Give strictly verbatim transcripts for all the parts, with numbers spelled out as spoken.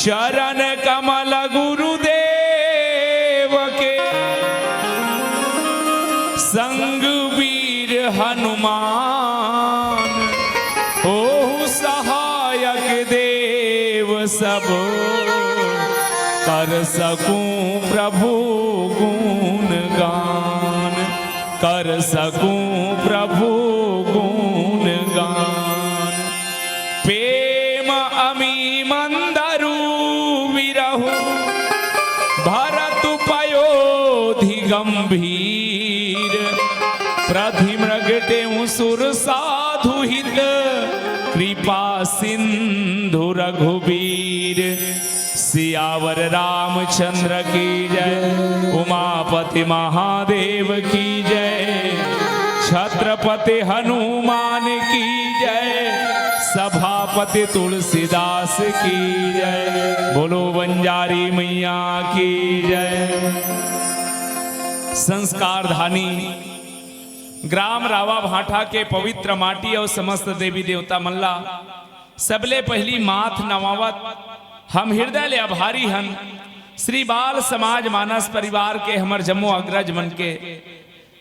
चरण कमल गुरुदेव के, संग वीर हनुमान, ओहु सहायक देव सब, कर सकूं प्रभु गुण गान, कर सकूं प्रभु गुण गान। प्रेम अमी मंदरु विरहु भरतु पयोधि गंभीर। प्रधिमृग तेउ सुर साधु हित कृपा सिंधु रघुबीर। सियावर रामचंद्र की जय, उमापति महादेव की जय, छत्रपति हनुमान की जय, सभापति तुलसीदास की जय। बोलो बंजारी मैया की जय। संस्कार धानी ग्राम रावा भाटा के पवित्र माटी अउ समस्त देवी देवता मन ला सबले पहिली माथ नवावत हम हृदय ले आभारी हन श्री बाल समाज मानस परिवार के हमर जम्मो अग्रज मन के,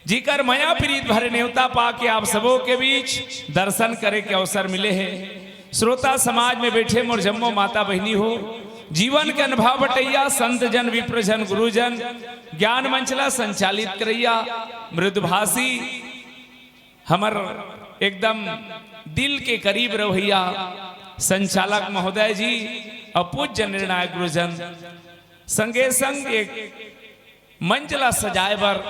जिकर मया प्रीत भरे नेवता पाके आप सबो के बीच दर्शन करे के अवसर मिले हे। श्रोता समाज में बैठे मोर जम्मो माता बहिनी हो, जीवन के अनुभव बटैया संत जन, विप्र जन, गुरुजन, ज्ञान मंच ला संचालित करैया, मृदुभाषी, हमर एकदम दिल के करीब रहैया संचालक महोदय जी अउ पूज्य निर्णायक गुरुजन, संगे संग एक मंच ला सजाए बर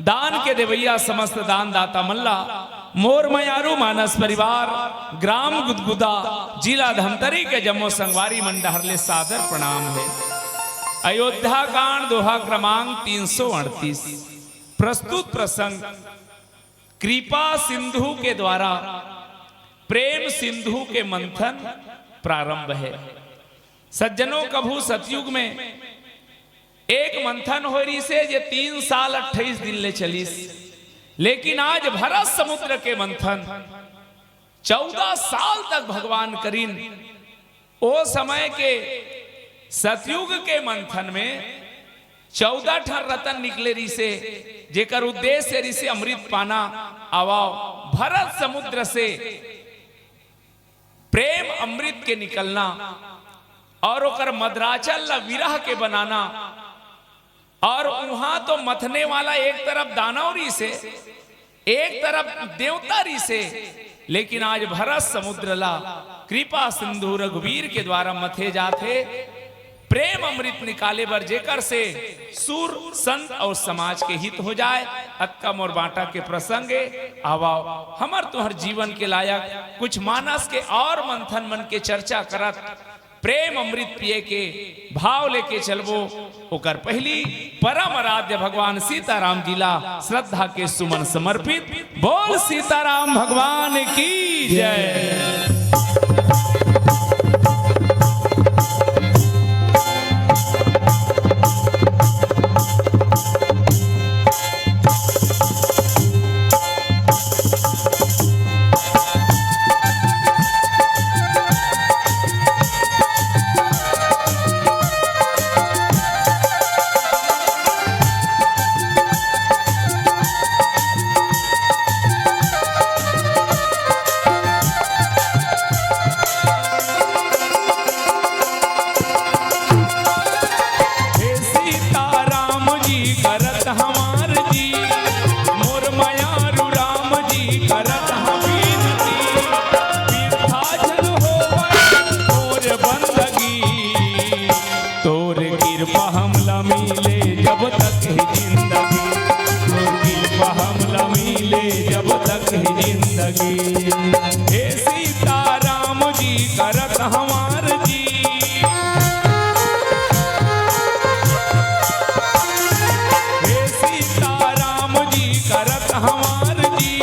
दान के देवैया समस्त दानदाता मन ला मोर मयारू मानस परिवार, ग्राम गुदगुदा, जिला धमतरी के जम्मो संगवारी मन डहर ले सादर प्रणाम हे। अयोध्या कांड, दोहा क्रमांक तीन सौ अड़तीस। प्रस्तुत प्रसंग कृपा सिंधु के द्वारा प्रेम सिंधु के मंथन प्रारंभ हे। सज्जनों, कभू सतयुग में एक मंथन होय रिहिसे, जे तीन साल अट्ठाईस दिन ले चलिस, लेकिन आज भरत समुद्र के मंथन चौदह साल तक भगवान करिन। ओ समय के सतयुग के मंथन में चौदह ठन रतन निकले रिहिसे, जेकर उद्देश्य रिहिसे अमृत पाना। अउ भरत समुद्र से प्रेम अमृत के निकलना अउ ओकर मदराचल ला विरह के बनाना। अउ उहाँ तो मथने वाला एक तरफ दानव रिहिसे, एक तरफ देवता रिहिसे, लेकिन आज भरत समुद्र ला कृपा सिंधु रघुवीर के द्वारा मथे जाथे। प्रेम अमृत निकाले बर, जेकर से सुर, संत अउ समाज के हित हो जाए। अतका मोर बांटा के प्रसंग ए। आवा, हमर तुंहर जीवन के लायक कुछ मानस के अउ मंथन मन के चर्चा करत प्रेम अमृत पिए के भाव लेके चलबो। ओकर पहिली परम आराध्य भगवान सीताराम जी ला श्रद्धा के सुमन समर्पित। बोल सीताराम भगवान की जय। हे सीताराम जी करत हमार जी, मोर मयारू राम जी करत हम विनती। बिरथा झन होवय मोर बंदगी, तोर किरपा हमला मिले जब तक हे जिंदगी, तोर किरपा हमला मिले जब तक हे जिंदगी। हे सीताराम जी करत हमार जी। हे सीताराम जी करत हमार जी,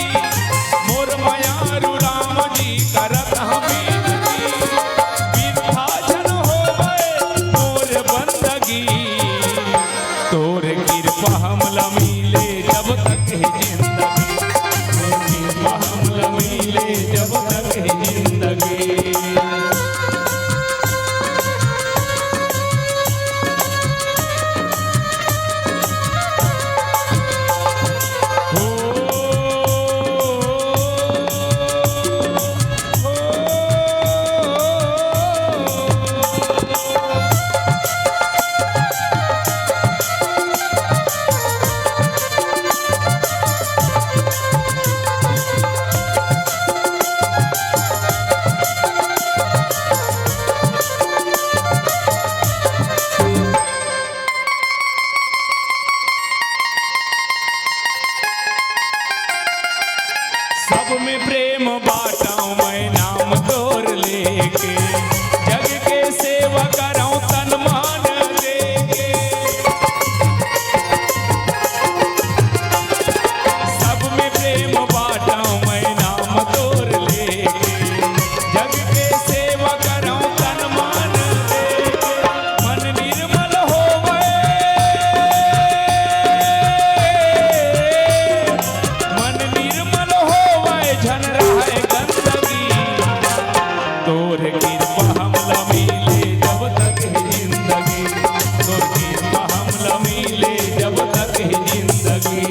मोर मयारू राम जी करत हम विनती। बिरथा झन होवय मोर बंदगी, तोर किरपा हमला मिले जब तक हे जिंदगी, तोर किरपा हमला मिले जब तक हे जिंदगी। कृपा हमला मिले जब तक है जिंदगी, तोर कृपा हमला मिले जब तक है जिंदगी।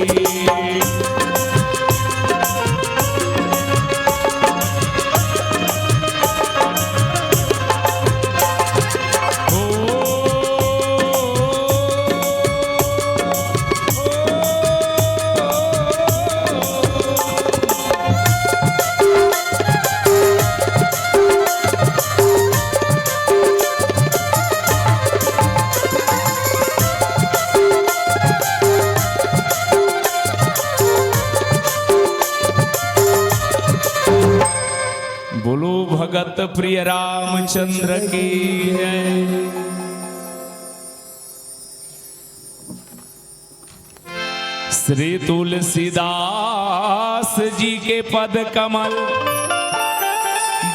बोलो भगत प्रिय रामचंद्र की जय। श्री तुलसीदास जी के पद कमल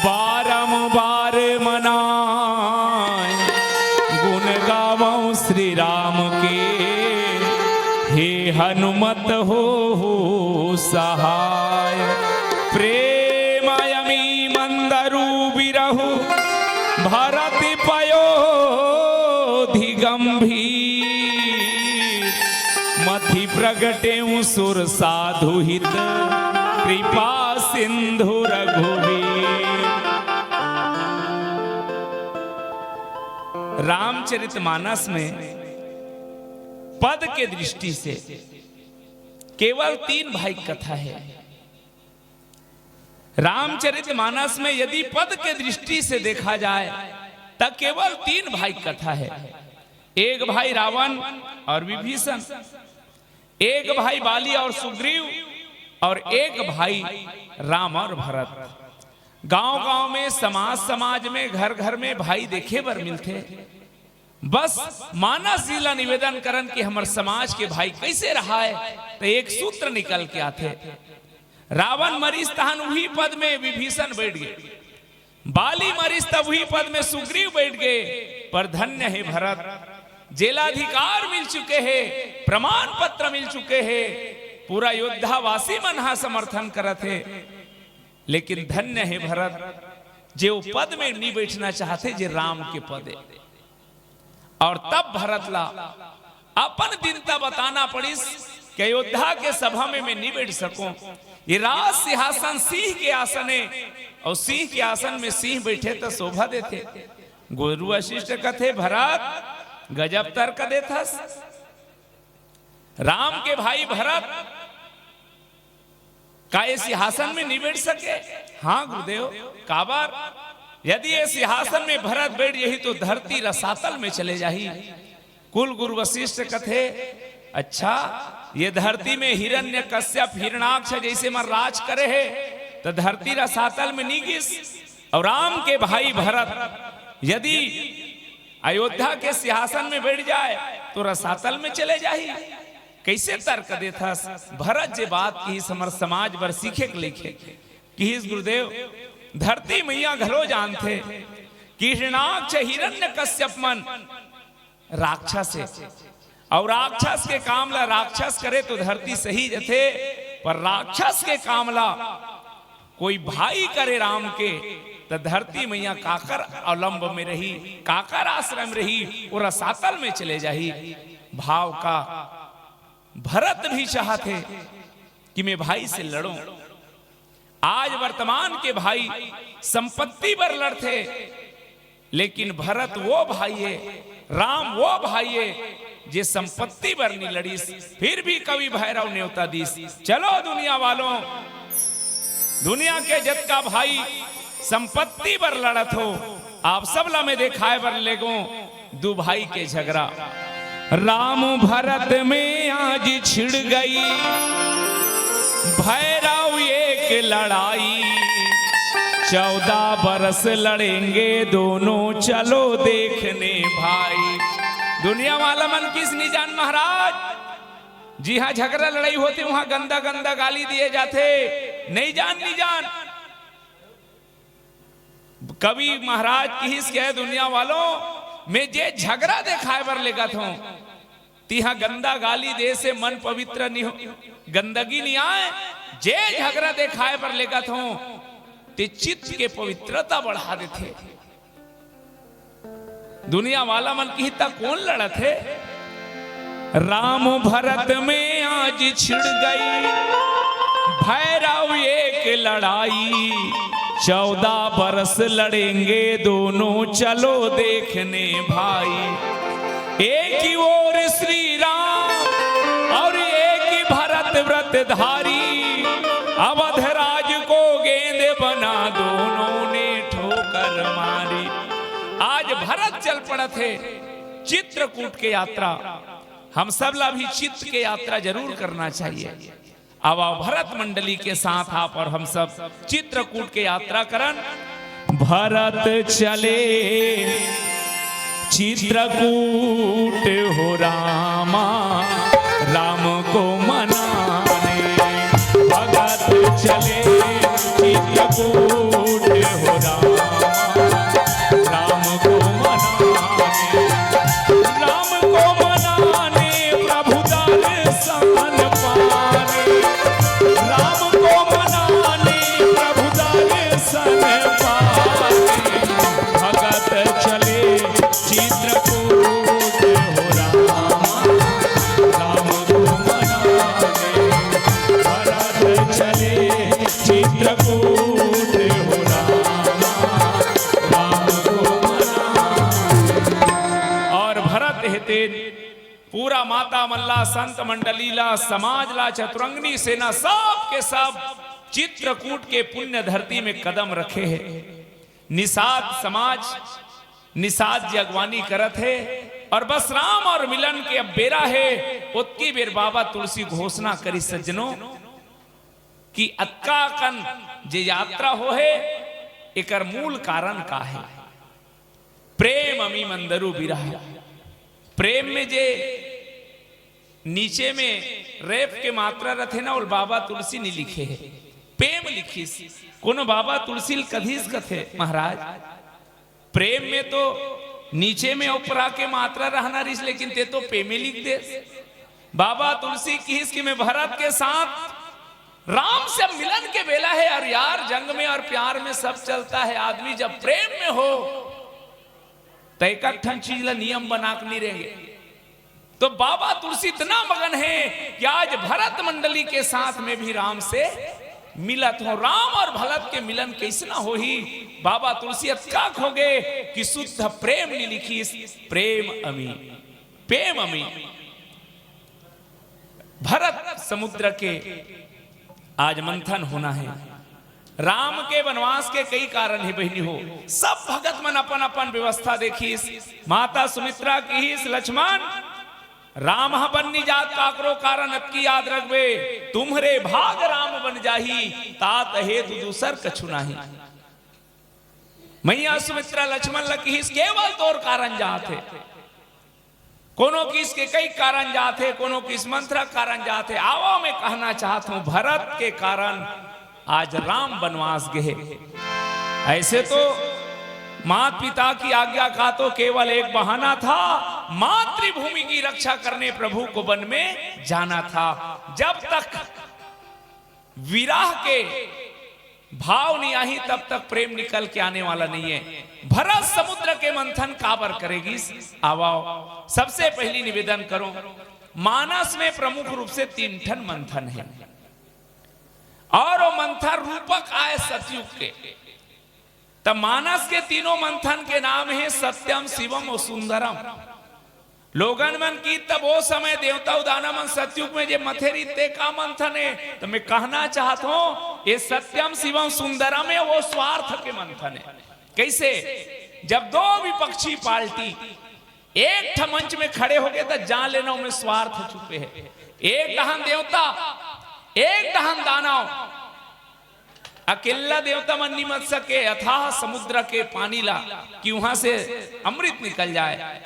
बारंबार मनाए, गुण गावं श्री राम के, हे हनुमत हो सहाय। प्रेम अयमी मंदरू बिरहु भरत पयोधि गंभीर, मथि प्रगटेउ सुर साधु हित कृपा सिंधु रघुवीर। रामचरित मानस में पद के दृष्टि से केवल तीन भाई कथा है। रामचरित मानस में यदि पद के दृष्टि से देखा जाए, त केवल तीन भाई कथा है। एक भाई रावण और विभीषण, एक भाई बाली और सुग्रीव, और एक भाई राम और भरत। गांव-गांव में, समाज-समाज में, घर-घर में भाई देखे बर मिलथे। बस मानस जी ला निवेदन करन कि हमर समाज के भाई कइसे रहाय, त एक सूत्र निकल के आथे। रावण मरिस तहन उही पद में विभीषण बइठ गे, बाली मरिस तब उही पद में सुग्रीव बइठ गे, पर धन्य हे भरत, जेला अधिकार मिल चुके हे, प्रमाण पत्र मिल चुके हे, पूरा अयोध्यावासी मन हा समर्थन करत हे। लेकिन धन्य हे भरत, जे ओ पद में नी बइठना चाहथे, जे राम के पद ए। और तब भरत ला अपन दीनता बताना पड़िस कि अयोध्या के सभा में मैं नी बइठ सकूं। ये राज सिंहासन सिंह के आसन ए, और सिंह के आसन में सिंह बइठे त शोभा देथे। गुरु वशिष्ठ कथे, "भरत, गजब तर्क देथस।" राम के भाई भरत का ये सिंहासन में नी बइठ सके? हाँ गुरुदेव, काबर? यदि ये सिंहासन में भरत बइठ जाही तो धरती रसातल में चले जाही। कुल गुरु वशिष्ठ कथे, "अच्छा, ये धरती में हिरण्यकश्यप, हिरणाक्ष जइसे मन राज करे हे, त धरती रसातल में नी गिस?" और राम के भाई भरत यदि अयोध्या के सिंहासन में बइठ जाय तो रसातल में चले जाही। कइसे तर्क देथस? भरत जे बात किहिस हमर समाज बर सीखे के लइक हे। किहिस गुरुदेव, धरती मैया घलो जानथे कि हिरणाक्ष हिरण्यकश्यप मन राक्षस हे, अउ राक्षस के काम ला राक्षस करे तो धरती सही जथे, पर राक्षस के काम ला कोई भाई करे राम के, त धरती मैया काकर अवलंब में रही, काकर आश्रय में रही, वो रसातल में चले जाही। भाव का भरत भी चाहथे कि मैं भाई से लड़ूं। आज वर्तमान के भाई संपत्ति बर लड़थे, लेकिन भरत वो भाई हे, राम वो भाई हे, जे संपत्ति बर नी लड़िस, फिर भी कवि भैरव नेवता दिस। चलो दुनिया वालों, दुनिया के जतका भाई संपत्ति बर लड़त हो, आप सब ला मैं देखाय बर लेगों दू भाई के झगरा। राम भरत में आज छिड़ गई भैरव एक लड़ाई, चौदह बरस लड़ेंगे दोनों, चलो देखने भाई। दुनिया वाला मन किस नी जान महाराज, जिहां झगड़ा लड़ाई होथे, उहां गंदा गंदा गाली दिए जाथे। नी जान, नी जान। कवि महाराज किहिस के, दुनिया वालों, मैं जे झगड़ा देखाय बर लेगत हों, तिहां गंदा गाली दे से मन पवित्र नी हो, गंदगी नी आय। जे झगड़ा देखाय बर लेगत हों, ते चित्त के पवित्रता बढ़ा देथे। दुनिया वाला मन किही त कोन लड़त हे? राम भरत में आज छिड़ गई भैरव एक लड़ाई। चौदह बरस लड़ेंगे दोनों, चलो देखने भाई। एक ही ओर श्री राम और एक ही भरत व्रतधारी। अवध राज को गेंद बना दोनों ने ठोकर मारी। आज भरत चल पड़त हे चित्रकूट के यात्रा। हम सब ला भी चित्त के यात्रा जरूर करना चाहिए। अब आओ भरत मंडली के साथ आप और हम सब चित्रकूट के यात्रा करन। भरत चले चित्रकूट हो रामा, राम को मनाने। भगत चले चित्रकूट हो रामा, राम को मनाने। राम को मनाने प्रभु दर्शन पाने। राम को मनाने प्रभु दर्शन पाने। भगत चले चित्रकूट हो रामा, राम को मनाने। भरत चले चित्रकूट हो रामा, राम को मनाने। और भरत हे तेन पूरा माता मन ला, संत मंडली ला, समाज ला, चतुरंगनी सेना, सब के सब चित्रकूट के पुण्य धरती में कदम रखे हे। निषाद समाज, निषाद जी अगवानी करत हे और बस राम और मिलन के अब बेरा हे। ओतकी बेर बाबा तुलसी घोषणा करिस सज्जनों कि अतका कन जे यात्रा हो हे, एकर मूल कारण का हे? प्रेम अमी मंदरु बिरहा। प्रेम में जे नीचे में रेफ के मात्रा रथे ना, ओला बाबा तुलसी नी लिखे हे, पेम लिखिस। कोनो बाबा तुलसी ल कधिस कथे, महाराज, प्रेम में तो नीचे में उपरा के मात्रा रहना रहिस, लेकिन ते तो पेमे लिख देस। बाबा तुलसी किहिस कि मैं भरत के साथ, राम से मिलन के बेला हे, और यार, जंग में और प्यार में सब चलता है, आदमी जब प्रेम में हो त एक ठन चीज ला नियम बना के नहीं रहेंगे। तो बाबा तुलसी इतना मगन हे कि आज भरत मंडली के साथ में भी राम से मिलत हो। राम और भरत के मिलन कैसना होही? बाबा तुलसी अतका खो गे कि शुद्ध प्रेम नी लिखिस, प्रेम अमी, प्रेम अमी। भरत समुद्र के आज मंथन होना हे। राम के वनवास के कई कारण हे बहिनी हो। सब भगत मन अपन अपन व्यवस्था देखिस। माता सुमित्रा किहिस, लक्ष्मण, राम ह बन नी जात काकरो कारण, अतकी याद रखबे, तुम्हरे भाग राम बन जाही, तात हेतु दूसर कछु नाही। मैया सुमित्रा लक्ष्मण ल किहिस, केवल तोर कारण जात हे। कोनो किस के कई कारण जात हे, कोनो किस मंत्र कारण जात हे। आवा, मैं कहना चाहत हूं, भरत के कारण आज राम वनवास गे हे। ऐसे तो मात पिता की आज्ञा का तो केवल एक बहाना था, मातृभूमि की रक्षा करने प्रभु को वन में जाना था। जब तक विरह के भाव नहीं आही, तब तक प्रेम निकल के आने वाला नहीं है। भरत समुद्र के मंथन काबर करेगी? आवाओ, सबसे पहली निवेदन करो, मानस में प्रमुख रूप से तीन ठन मंथन है, और वो मंथन रूपक आय सतयुग के। त मानस के तीनों मंथन के नाम है सत्यम, शिवम और सुंदरम। लोगन मन की तब वो समय देवता अउ दानव मन सतयुग में जे मथे रहिस ते का मंथन हे, त मैं कहना चाहत हूं, ये सत्यम शिवम सुंदरम हे, वो स्वार्थ के मंथन हे। कैसे? जब दो विपक्षी पार्टी एक ठा मंच में खड़े हो गे त जान लेना ओमे स्वार्थ छुपे हे। एक डहन देवता, एक डहन दानव, अकेल्ला देवता मन निमत सके अथाह समुद्र के पानी ला कि उहां से अमृत निकल जाए।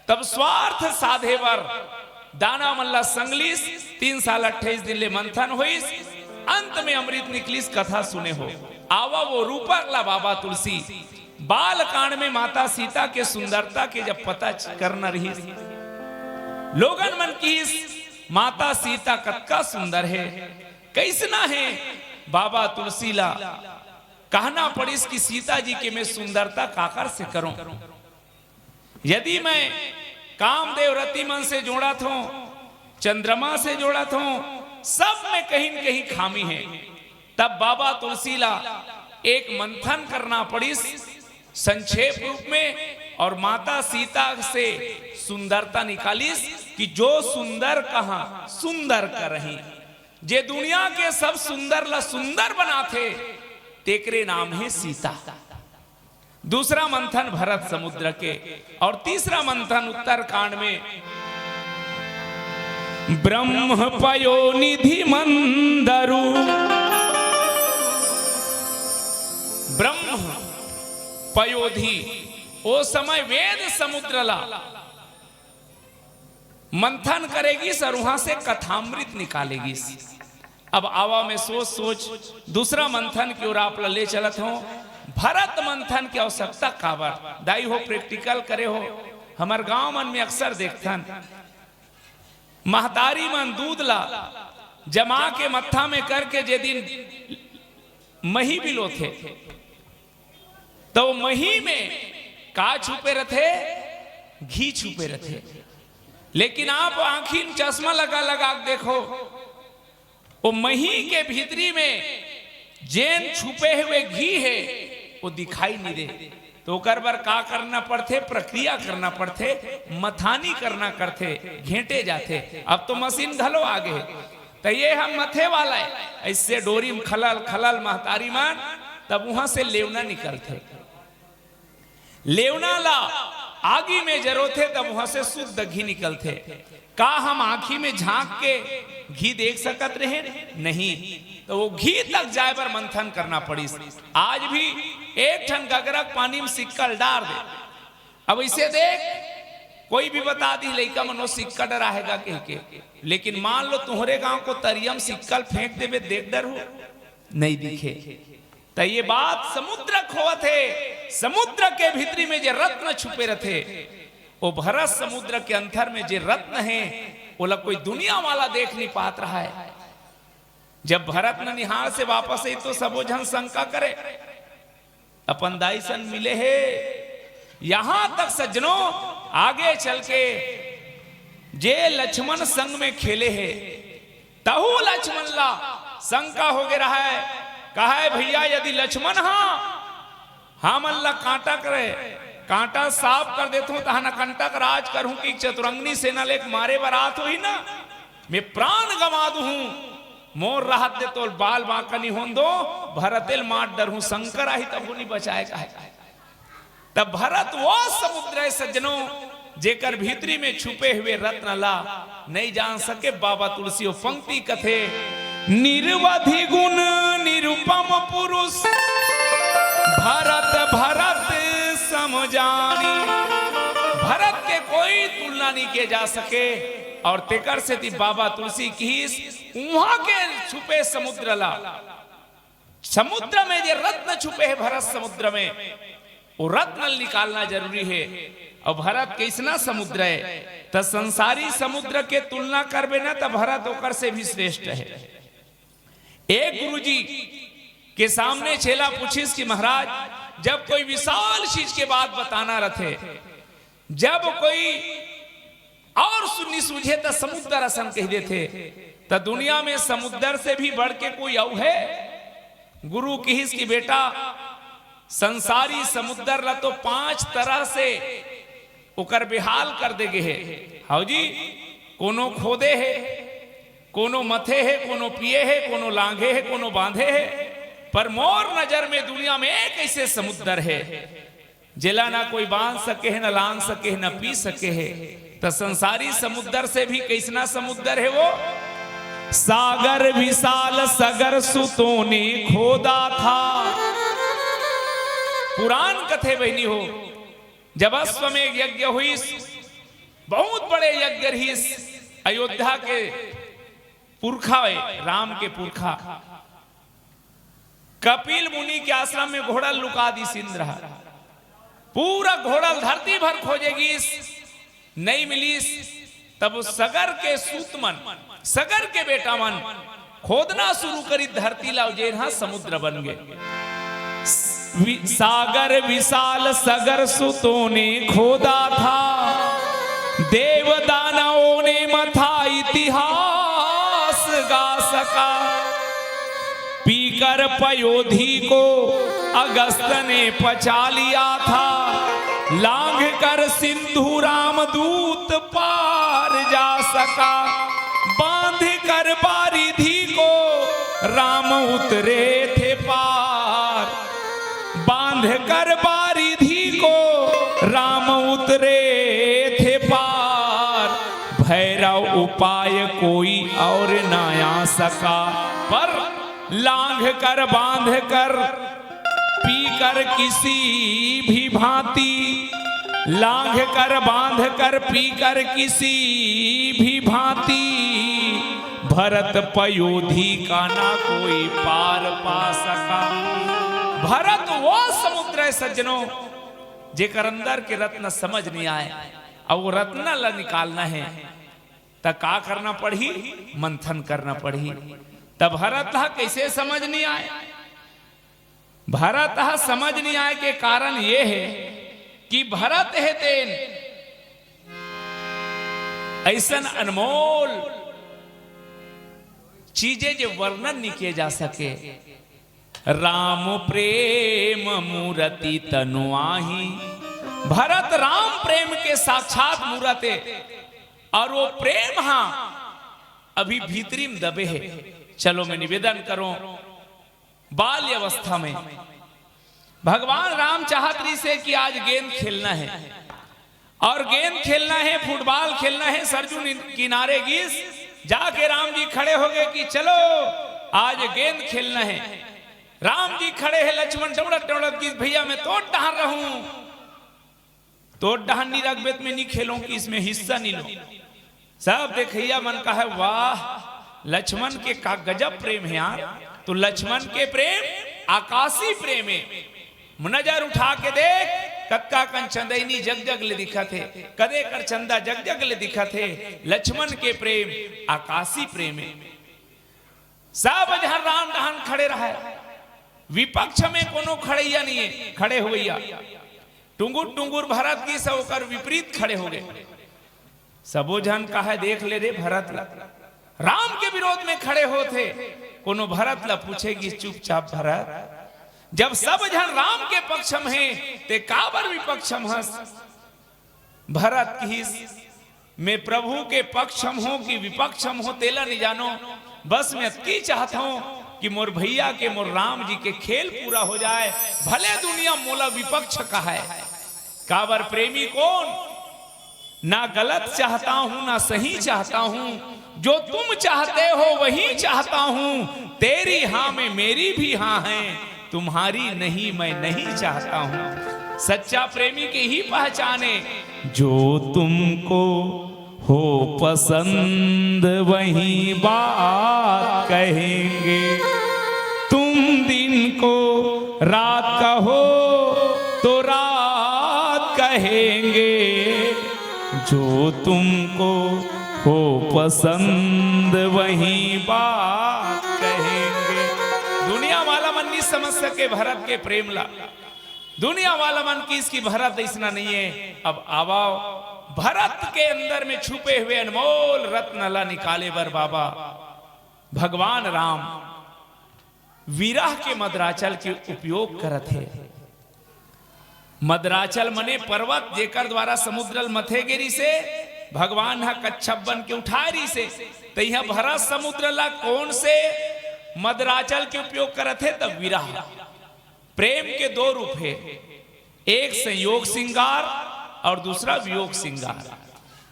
तब स्वार्थ साधे बर दानव मन ला संग लिस, तीन साल अट्ठाईस दिन ले मंथन होइस, अंत में अमृत निकलिस। कथा सुने हो, आवा वो रूपक ला बाबा तुलसी। बाल कांड में माता सीता के सुंदरता के जब पता च-, करना रहिस, लोगन मन किहिस, माता सीता कतका सुंदर हे, कैसना हे? बाबा तुलसी ला कहना पड़िस कि सीता जी के मैं सुंदरता काकर से करूं? यदि मैं कामदेव रतिमन से जोड़त हों, चंद्रमा से जोड़त हों, सब में कहीं न कहीं खामी हे। तब बाबा तुलसी ला एक मंथन करना पड़िस संक्षेप रूप में, और माता सीता से सुंदरता निकालिस कि जो सुंदर कहा सुंदर करही, जे दुनिया के सब सुंदर ला सुंदर बनाथे, तेकरे नाम हे सीता। दूसरा मंथन भरत समुद्र के, और तीसरा मंथन उत्तरकांड में ब्रह्म पयोनिधि मंदरु, ब्रह्म पयोधि, ओ समय वेद समुद्र ला मंथन करे गिस और वहां से कथामृत निकाले गिस। अब आवा मैं सोच सोच दूसरा मंथन की ओर आप ला ले चलत हों। भरत मंथन की आवश्यकता काबर? दाई हो, प्रैक्टिकल करे हो, हमर गांव मन में अक्सर देखथन, महतारी मन दूध ला जमा के मत्था में करके जे दिन मही बिलोथे, तो मही में का छुपे रथे? घी छुपे रथे। लेकिन आप आंखी में चश्मा लगा लगा के देखो, वो मही के भीतरी में जेन छुपे हुए घी हे, वो दिखाई नहीं दे। तो ओकर बर का करना पड़थे? प्रक्रिया करना पड़थे, मथानी करना करथे, घेंटे जाथे। अब तो मशीन घलो आ गे हे, त ये हम मथे वाला हे, ऐसे डोरी में खलल खलल महतारी मन, तब वहां से लेवना निकलथे। लेवना ला आगी में जरोथे, तब वहां से शुद्ध घी निकलथे। का हम आंखी में झांक के घी देख सकत रहे? नहीं। तो वो घी तक जाए बर मंथन करना पड़िस। आज भी एक ठन गगरा के पानी में सिक्का ल डार दे, अब इसे देख, कोई भी बता दी लइका मन वो सिक्का डराहेगा कह के, लेकिन मान लो तुहरे गांव को तरिया में सिक्का ल फेंक देबे, देख डरहू? नहीं दिखे। त ये बात समुद्र खोवत हे, समुद्र के भीतरी में जे रत्न छुपे रथे, वो भरत समुद्र के अंतर में जे रत्न हे, ओला कोई दुनिया वाला देख नहीं पात रहा हे। जब भरत ननिहाल से वापस आई तो सबो झन शंका करे, अपन दाई सन मिले हे। यहां तक सज्जनों, आगे चल के जे लक्ष्मण संग में खेले हे, तहू लक्ष्मण ला शंका हो गे रहा हे। कहा हे, भैया, यदि लक्ष्मण हा हमन ला कांटा करे, कांटा साफ कर देथों, तहां न कंटक राज करहूं कि चतुरंगनी सेना ले मारे बर आत होही ना, मैं प्राण गंवा दूहूं। मोर रहत दे तोर बाल बांका नहीं होन दो, भरते ल मार डरहूं, शंकर आही तब नहीं बचाए कहे। तब भरत वो समुद्र हे सज्जनों, जेकर भीतरी में छुपे हुए रत्न ला नहीं जान सके। बाबा तुलसी वो पंक्ति कथे, निरवधि गुण निरुपम पुरुष, भरत भरत सम जानी। भरत के कोई तुलना नहीं किए जा सके। और तेकर सेती बाबा तुलसी किहिस, उहां के छुपे समुद्र ला, समुद्र में जे रत्न छुपे हे भरत समुद्र में, वो रत्न ल निकालना जरूरी हे। और भरत कइसना समुद्र हे, त संसारी समुद्र के तुलना करबे ना, त भरत ओकर से भी श्रेष्ठ हे। एक गुरुजी के सामने चेला पूछिस कि महाराज, जब कोई विशाल चीज के बात बताना रथे, जब कोई और सुन्नी सूझे त समुद्र असन कह देथे, त दुनिया में समुद्र से भी बढ़ के कोई अउ हे? गुरु किहिस कि बेटा, संसारी समुद्र ला तो पांच तरह से ओकर बेहाल कर दे गे हे। हाउ जी, कोनो खोदे हे, कोनो मथे हे, कोनो पिए हे, कोनो लांघे हे, कोनो बांधे हे, पर मोर नजर में दुनिया में एक ऐसे समुद्र हे, जेला ना कोई बांध सके हे, ना लांघ सके हे, ना पी सके हे। त संसारी समुद्र से भी कइसना समुद्र हे वो? सागर विशाल सगर सुतों ने खोदा था। पुरान कथे बहिनी हो, जब अश्वमेघ यज्ञ होइस, बहुत बड़े यज्ञ रहिस, अयोध्या के पुरखा हे, राम के पुरखा, कपिल मुनि के आश्रम में घोड़ा ल लुका दिस इंद्र ह। पूरा घोड़ा ल धरती भर खोजे गिस, नहीं मिलिस। तब सगर के सूत मन, सगर के बेटा मन खोदना शुरू करिस धरती ला, जेन ह समुद्र बन गे। वि-, सागर विशाल सगर सुतों ने खोदा था, देव दानवों ने मथा इतिहास गा सका। पीकर पयोधी को अगस्त ने पचा लिया था, लांघ कर सिंधु रामदूत पार जा सका। बांध कर बारिधि को राम उतरे थे पार, बांध कर बारिधि को राम उतरे थे पार। भैरव उपाय कोई और ना आ सका, पर लांघ कर बांध कर पी कर किसी भी भांति, लांघ कर बांध कर पी कर किसी भी भांति, भरत पयोधी का ना कोई पार पा सका। भरत वो समुद्र है सज्जनों, जेकर अंदर के रत्न समझ नहीं आए, अउ वो रत्न ला निकालना है, त का करना पड़ही? मंथन करना पड़ही। त भरत ह कइसे समझ नहीं आए? भरत ह समझ नहीं आए के कारण ये है कि भरत हे तेन अइसन अनमोल चीजें जे वर्णन नहीं किए जा सके। राम प्रेम मूरति तनु आही। भरत राम प्रेम के साक्षात मूरत हे, अउ वो प्रेम हा अभी भीतरी में दबे हे। चलो मैं निवेदन करूं, बाल्य अवस्था में भगवान राम चाहत रहिसे कि आज गेंद खेलना है, अउ गेंद खेलना है, फुटबॉल खेलना है। सरजू नि-, किनारे गिस, जाके राम जी खड़े हो गए कि चलो आज गेंद खेलना है। राम जी खड़े हैं, लक्ष्मण टौड़त टौड़त गिस, भैया मैं तोर डहर रहूं, तोर डहर नहीं रखबे त मैं नहीं खेलूं, कि इसमें हिस्सा नहीं लूं। सब देखइया मन कहे, वाह, लक्ष्मण के का गजब प्रेम हे यार। तो लक्ष्मण के प्रेम आकाशी प्रेम हे। नजर उठा के देख, कतका कन चंदैनी जग जग ले दिखत हे, कदे कर चंदा जग जग ले दिखत हे। लक्ष्मण के प्रेम आकाशी प्रेम हे। सब झन राम डहन खड़े रहय, विपक्ष में कोनो खड़इया नहीं हे, खड़े होवइया। टुंगुर टुंगुर भरत गिस, ओकर विपरीत खड़े हो गए। सबो झन कहे, देख ले रे भरत ला, राम के विरोध में खड़े होत हे। कोनो भरत ला पूछे गिस चुपचाप, भरत, जब सब झन राम के पक्ष में हे, ते काबर विपक्ष में हस? भरत किहिस, मैं प्रभु के पक्ष में हों कि विपक्ष में हों, तेला नहीं जानों, बस मैं अतकी चाहत हों कि मोर भैया के, मोर राम जी के खेल पूरा हो जाए, भले दुनिया मोला विपक्ष कहय। काबर प्रेमी कोन? ना गलत चाहता हूँ, ना सही चाहता हूँ, जो तुम चाहते हो वही चाहता हूँ। तेरी हाँ में मेरी भी हाँ है, तुम्हारी नहीं मैं नहीं चाहता हूँ। सच्चा प्रेमी के ही पहचाने। जो तुमको हो पसंद वही बात कहेंगे, तुम दिन को रात कहो तो रात कहेंगे। जो तुमको हो पसंद वही बात कहेंगे। दुनिया वाला मन नहीं समझ सके भरत के प्रेम ला। दुनिया वाला मन किहिस कि भरत अइसना नहीं हे। अब आवव, भरत के अंदर में छुपे हुए अनमोल रत्न ला निकाले बर बाबा भगवान राम विरह के मदराचल के उपयोग करत हे। मदराचल मने पर्वत, जेकर द्वारा समुद्र ल मथे गे रिहिसे, भगवान ह कच्छप बन के उठाए रिहिसे। त इहाँ भरत समुद्र ला कौन से मदराचल के उपयोग करत हे? त विरह। प्रेम के दो रूप हे, एक संयोग श्रृंगार अउ दूसरा वियोग श्रृंगार।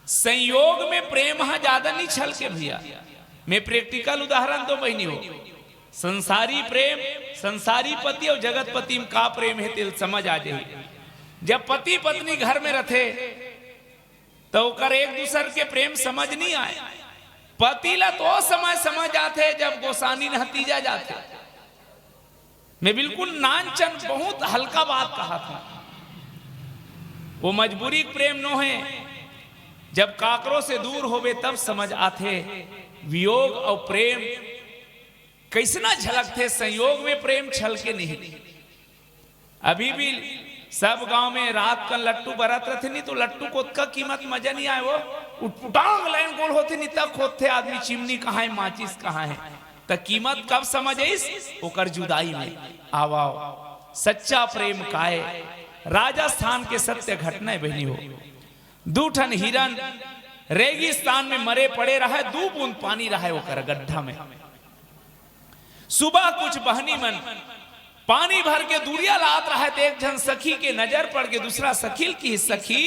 संयोग में प्रेम ह ज्यादा नहीं छलके भैया। मैं practical उदाहरण दो बहिनी हो, संसारी प्रेम, संसारी पति अउ जगतपति में का प्रेम हे, तेल समझ आ जाही। जब पति पत्नी घर में रथे, त ओकर एक दूसर के प्रेम समझ नहीं आए। पति ला तो ओ समय समझ आथे, जब गोसानी नहतीजा जाथे। मैं बिल्कुल नानचन, बहुत हल्का बात कहत हों। वो मजबूरी के प्रेम नो हे, जब काकरो से दूर होबे तब समझ आथे वियोग अउ प्रेम कइसना झलकथे। संयोग में प्रेम छलके नहीं। अभी भी सब गांव में रात कन लट्टू बरत रथे, नहीं तो लट्टू को ओतका कीमत मजा नहीं आए, वो उटपुटांग लाइन गोल होथे, नहीं तक होथे आदमी चिमनी कहाँ है, माचिस कहाँ है। त कीमत कब समझ आइस? ओकर जुदाई में। आवाओ, सच्चा प्रेम काय। राजस्थान के सत्य घटना है बहिनी हो। दू ठन हिरन रेगिस्तान में मरे पड़े रहे, दू बूंद पानी रहे ओकर गड्ढा में। सुबह कुछ बहनी मन पानी भर के दूरिया लात रहे, त एक झन सखी के नजर पड़ के दूसरा सखी ल किहिस, सखी,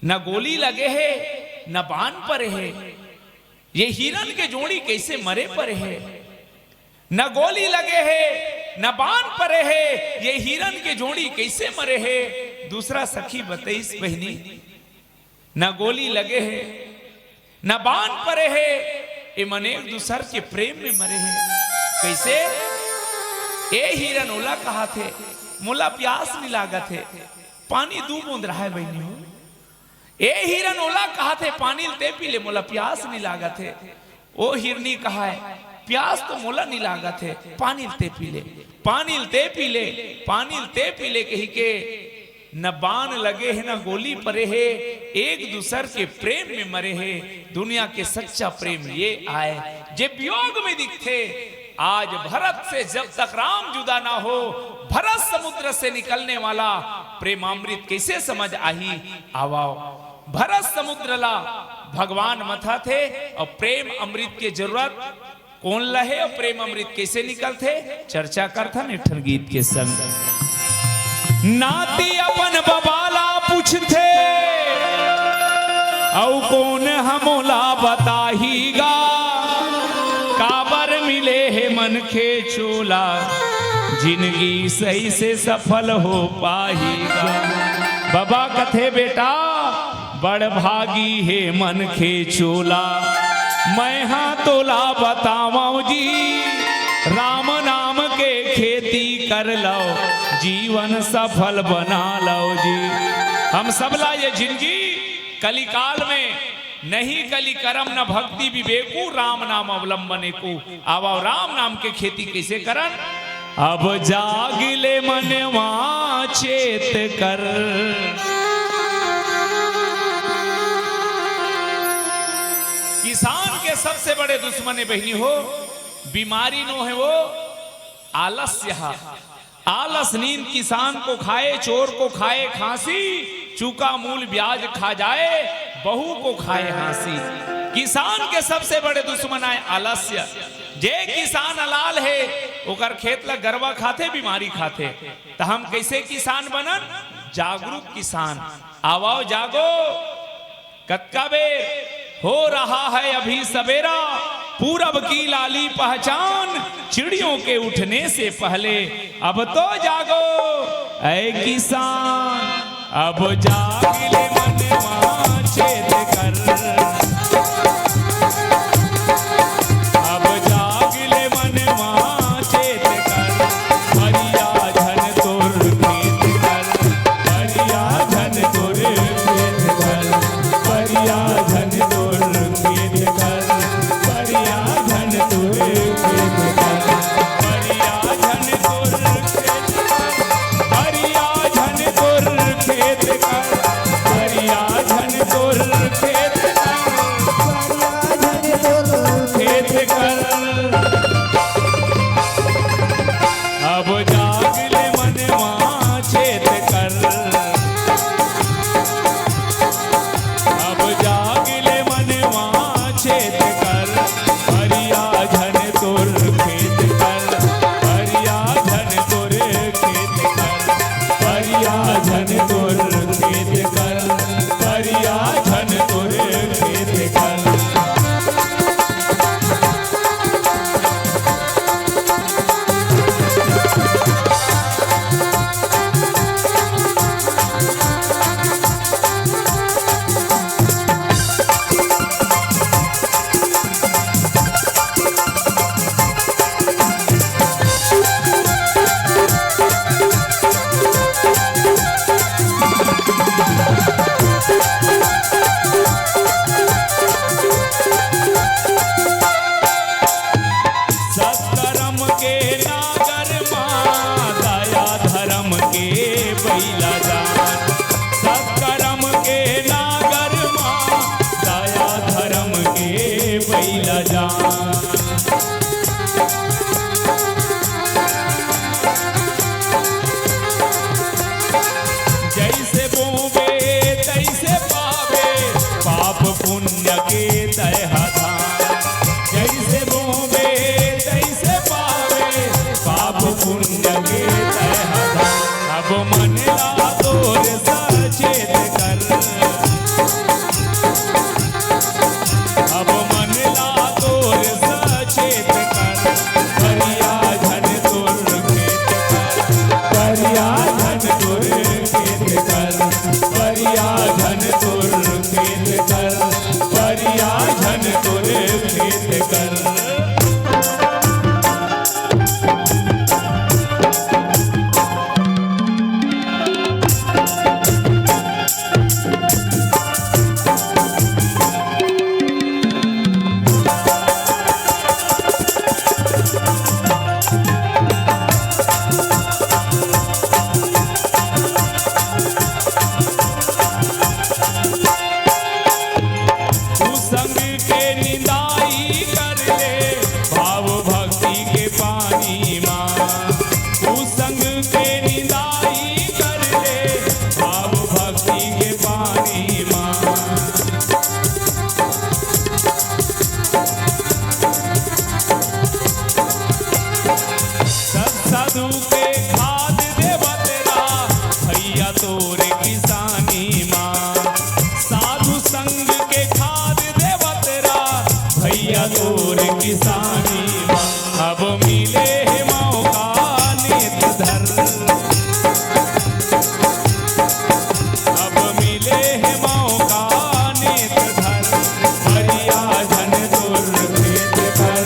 न गोली लगे हे, न बान परे हे, ये हिरन के जोड़ी कैसे मरे परे हे? न गोली लगे हे, न बान परे हे, ये हिरन के जोड़ी कैसे मरे हे? दूसरा सखी बतइस, बहिनी, न गोली लगे हे, न बान परे हे, ए मन एक दूसर के प्रेम में मरे हे। कैसे? ए हिरन ओला कहाथे, मोला प्यास नहीं लागत हे, पानी दू बूंद रहे बहिनी हो। ए हिरन ओला कहाथे, पानी ल ते पी ले, मोला प्यास नहीं लागत हे। ओ हिरनी कहाय, प्यास तो मोला नहीं लागत हे, पानी ल ते पी ले, पानी ल ते पी ले, पानी ल ते पी ले कही के न बान लगे हे, न गोली परे हे, एक दूसर के प्रेम में मरे हे। दुनिया के सच्चा प्रेम ये आय, जे वियोग में दिखथे। आज भरत से जब तक राम जुदा ना हो, भरत समुद्र से निकलने वाला प्रेमामृत कैसे समझ आही? आवाओ, भरत समुद्र ला भगवान मथथे अउ प्रेम अमृत के जरूरत कोन ल हे अउ प्रेम अमृत कइसे निकलथे, चर्चा करथन एक ठन गीत के संग। नाती अपन बबा ला पूछथे, अउ कोन ह मोला बताही गा, काबर मिले हे मनखे चोला, जिनगी सही से सफल हो पाही गा। बबा कथे, बेटा, बड़ भागी हे मनखे चोला, मैं हा तोला बतावंव जी, राम नाम के खेती कर लव, जीवन सफल बना लव जी। हम सबला ये जिनगी कलिकाल में नहीं कलि करम न भक्ति विवेकु, राम नाम अवलंबन एकु। आवाओ, राम नाम के खेती कइसे करन? अब जाग ले मनवा चेत कर। किसान के सबसे बड़े दुश्मन हे बहिनी हो, बीमारी नो हे वो, आलस्य हा। आलस नींद किसान को खाए, चोर को खाए खांसी, चुका मूल ब्याज खा जाए, बहू को खाए हाँसी। किसान के सबसे बड़े दुश्मन आय आलस्य। जे किसान अलाल हे, ओकर खेत ला गरवा खाथे, बीमारी खाथे। त हम कइसे किसान बनन? जागरूक किसान। आवाओ जागो, कतका बेर हो रहा है अभी सवेरा, पूरब की लाली पहचान, चिड़ियों के उठने से पहले। अब तो जागो ऐ किसान, अब जाग ले मनवा चेत कर, अब जाग ले मनवा चेत कर, फरिया झन तोर खेत कर, फरिया झन तोर खेत कर, फरिया झन तोर खेत कर, फरिया झन तोर खेत कर, फरिया झन तोर खेत कर, फरिया झन तोर खेत कर, फरिया झन तोर खेत कर। बोबे तइसे पाबे, पाप पुण्य के तय ह धान। जइसे बोबे तइसे पाबे, पाप पुण्य के तय ह धान। अब मन ला तोर सचेत कर, अब मन ला तोर सचेत कर, परिया झन तोर खेत कर, परिया झन तोर खेत कर, परिया झन तोर खेत कर, परिया झन तोर खेत कर। कुसंग के निंदाई कर ले, भाव भक्ति के पानी मा। कुसंग के निंदाई कर ले, भाव भक्ति के पानी मा। सत साधु के खाद देवत रा, भैया तोर किसानी मा। साधु संग के खाद देवत रा, भैया तोर किसानी मा। अब मिले हे मौका नेत धर, अब मिले हे मौका नेत धर, परिया झन तोर खेत कर,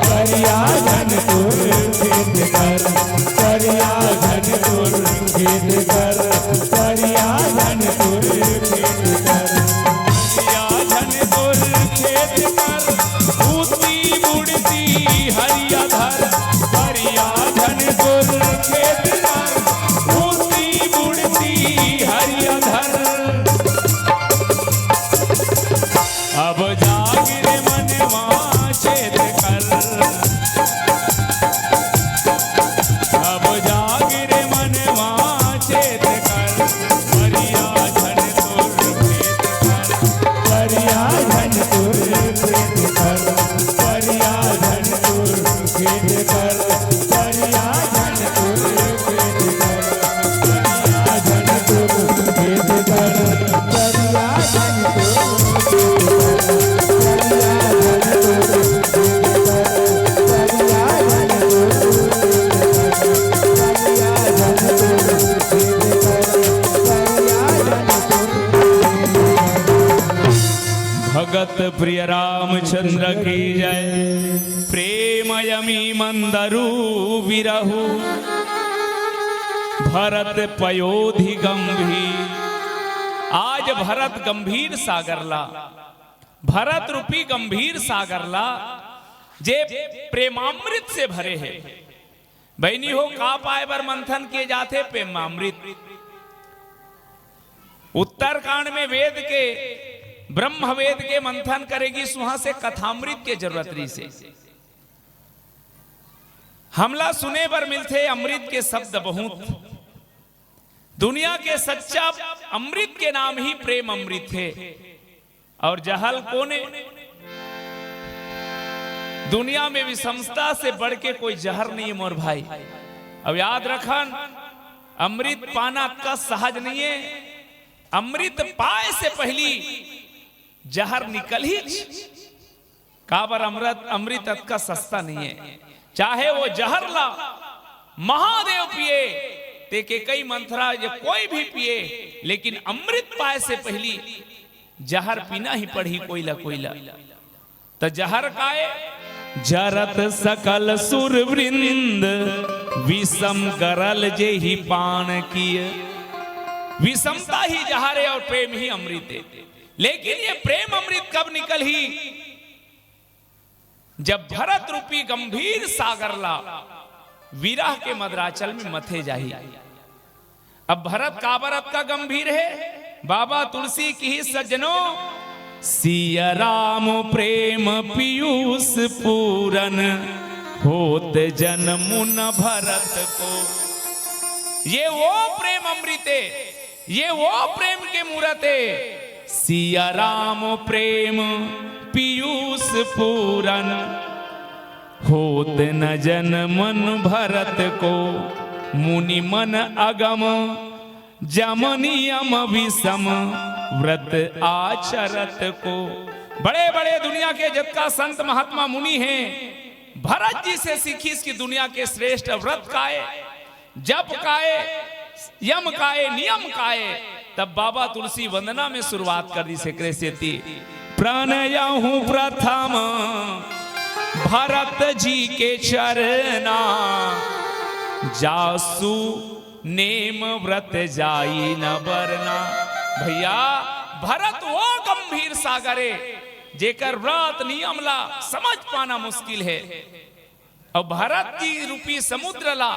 परिया झन तोर खेत कर, परिया झन तोर खेत कर, परिया झन तोर खेत कर। परिया झन तोर खेत कर, भूती बुड़ती हरिया धर, परिया झन तोर खेत कर, भूती बुड़ती हरिया धर। अब जाग रे मनवा चेत कर, अब जाग रे मनवा चेत कर, परिया झन तोर खेत कर, परिया झन तोर खेत कर, परिया झन तोर खेत कर, परिया झन तोर खेत कर। भगत प्रिय रामचंद्र की जय। प्रेम अयमी मंदरू विरहु, भरत पयोधि गंभीर। आज भरत गंभीर सागर ला, भरत रूपी गंभीर सागर ला, जे प्रेमामृत से भरे हे। बहिनी हो, का पाए बर मंथन किए जाथे? प्रेमामृत। उत्तरकांड में वेद के, ब्रह्म वेद के मंथन करे गिस, उहां से कथामृत के जरूरत रहिसे। हमला सुने बर मिलथे अमृत के शब्द बहुत। दुनिया के सच्चा अमृत के नाम ही प्रेम अमृत हे। अउ जहर कोन ए? दुनिया में विषमता से बढ़ के कोई जहर नहीं है मोर भाई। अब याद रखन, अमृत पाना का सहज नहीं है। अमृत पाए से पहली जहर निकलही। काबर अमृत, अमृत अतका सस्ता नहीं है। चाहे वो जहर ला महादेव पिए, ते के कई मंथरा या कोई भी पिए, लेकिन अमृत पाए से पहली जहर पीना ही पड़ही कोई ला कोई ला। त जहर काय? जरत सकल सुर वृंद, विषम गरल जेहि पान किय। विषमता ही जहर है और प्रेम ही अमृत है। लेकिन ये प्रेम अमृत कब निकलही? जब भरत रूपी गंभीर सागर ला विरह के मदराचल में मथे जाही। अब भरत काबर अतका गंभीर है? बाबा तुलसी किहिस सज्जनों, सिया राम प्रेम पीयूष पूरन, होत जन्म न भरत को। ये वो प्रेम अमृत है ये वो प्रेम के मूरत हे। सिया राम प्रेम पीयूष पूरन, होत न जन मन भरत को। मुनि मन अगम जम नियम विषम, व्रत आचरत को। बड़े बड़े दुनिया के जतका संत महात्मा मुनि हे, भरत जी से सीखिस कि दुनिया के श्रेष्ठ व्रत काय, जप काय, यम काय, नियम काय। तब बाबा तुलसी वंदना में शुरुआत कर दिस, एकरे सेती प्रणयहु प्रथम भरत जी के चरना, जासु नेम व्रत जाई न बरना। भैया, भरत वो गंभीर सागर हे, जेकर व्रत नियम ला समझ पाना मुश्किल हे। अउ भरत जी रूपी समुद्र ला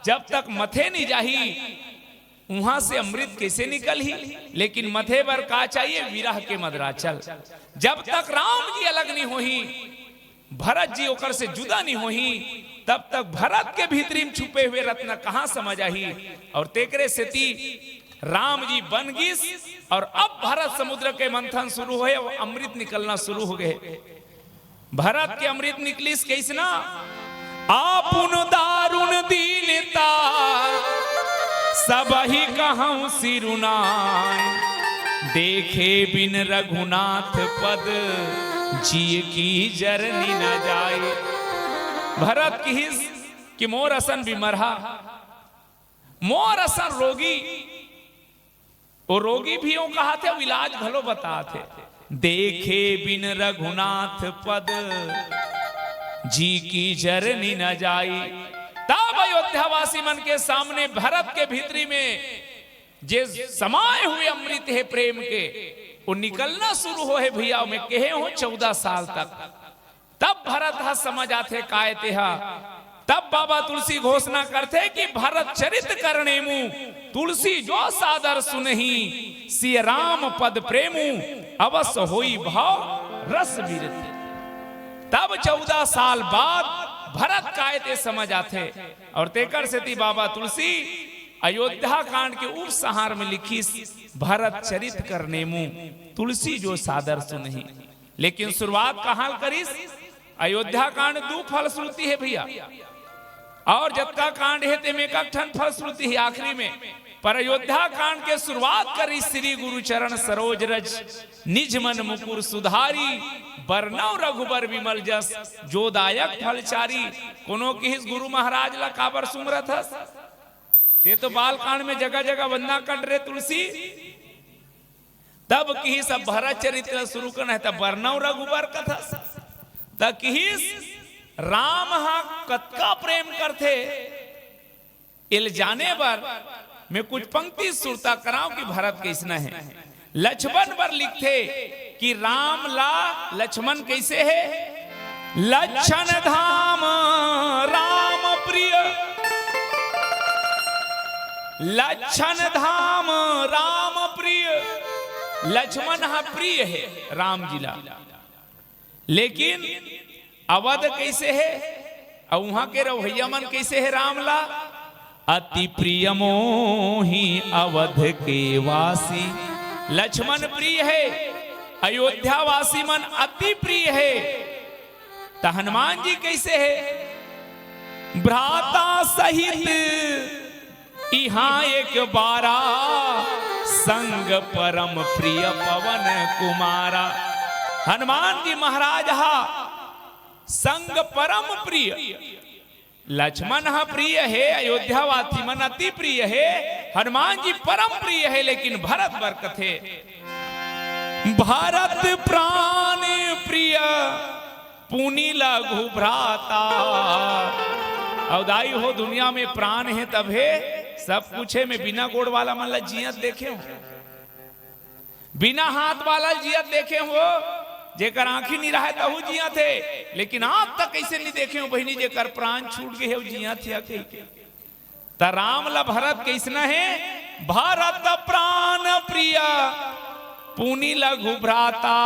जब तक मथे नहीं जाही, उहां से अमृत कैसे निकलही? लेकिन मथे बर का चाहिए? विरह के मदराचल। जब तक राम जी अलग नहीं होही, भरत जी ओकर से जुदा नहीं होही, तब तक भरत के भीतरी में छुपे हुए रत्न कहां समझ आही? अउ तेकरे सेती राम जी बन गिस, अउ अब भरत समुद्र के मंथन शुरू होए, अउ अमृत निकलना शुरू हो गए। भरत के अमृत निकलिस कइसना? आपुन दारुण दीनता, सबहि कहउँ सिरुनाय। देखे बिन रघुनाथ पद, जिय की जरनी न जाय। भरत किहिस कि मोर असन बिमरहा, मोर असन रोगी, वो रोगी भी यूं कहत हे, वो इलाज घलो बतात हे। देखे बिन रघुनाथ पद, जी की जरनी न जाई। तब अयोध्यावासी मन के सामने भरत के भीतरी में जे समाए हुए अमृत हे प्रेम के, वो निकलना शुरू हो हे भैया। मैं कहे हूं चौदह साल तक तब भरत ह समझ आथे काय तेहा। तब बाबा तुलसी घोषणा करथे कि भरत चरित करनेमु, तुलसी जो सादर सुनही, सिय राम पद प्रेमु, अवस होई भाव रस बिरती। तब चौदह साल बाद भरत काय ते समझ आथे। अउ तेकर सेती बाबा तुलसी अयोध्या कांड के उपसंहार में लिखिस, भरत चरित करनेमु, तुलसी जो सादर सुनही। लेकिन शुरुआत कहां करिस? अयोध्या कांड दू फलश्रुति हे भैया, अउ जतका कांड हे तेमे एक ठन फलश्रुति हे आखिरी में। पर अयोध्या कांड के शुरुआत करिस श्री गुरु चरण सरोज रज, निज मन मुकुर सुधारी, बरनउँ रघुबर विमल जस, जो दायक फलचारी। कोनो किहिस गुरु महाराज ला काबर सुमरत हस? ते तो बालकांड में जगह जगह वंदना कर रे तुलसी। तब किहिस अब भरत चरित्र शुरू करना हे, तब बरनउँ रघुबर कथस। तब किहिस राम हा कतका प्रेम करथे, एल जाने बर मैं कुछ पंक्ति सुरता करांव कि भरत कइसना हे। लक्ष्मण बर लिखथे कि राम ला, लक्ष्मण कइसे हे? लक्षण धाम राम प्रिय, लक्षण धाम राम प्रिय। लक्ष्मण हा प्रिय हे राम जी ला, लेकिन अवध कइसे हे? अउ उहां के रहइया मन कइसे हे राम ला? अति प्रिय मोहि अवध के वासी। लक्ष्मण प्रिय हे, अयोध्या वासी मन अति प्रिय हे। त हनुमान जी कइसे हे? भ्राता सहित इहां एक बारा, संग परम प्रिय पवन कुमारा। हनुमान जी महाराज हा संग परम प्रिय। लक्ष्मण हा प्रिय हे, अयोध्यावासी मन अति प्रिय हे, हनुमान जी परम प्रिय हे, लेकिन भरत बर कथे, भरत प्राण प्रिय पुनि लघु भ्राता। अउ दाई हो, दुनिया में प्राण हे तभे सब कुछ हे। मैं बिना गोड़ वाला मन ला जियत देखे हूं, बिना हाथ वाला जियत देखे हूं, जेकर आंखी नहीं रहे तहू जियत हे, लेकिन आज तक कइसे नहीं देखे हूं बहिनी जेकर प्राण छूट गए हे, जियत हे कहिके। त राम ला भरत कइसना हे? भरत प्राण प्रिय पुनि लघु भ्राता।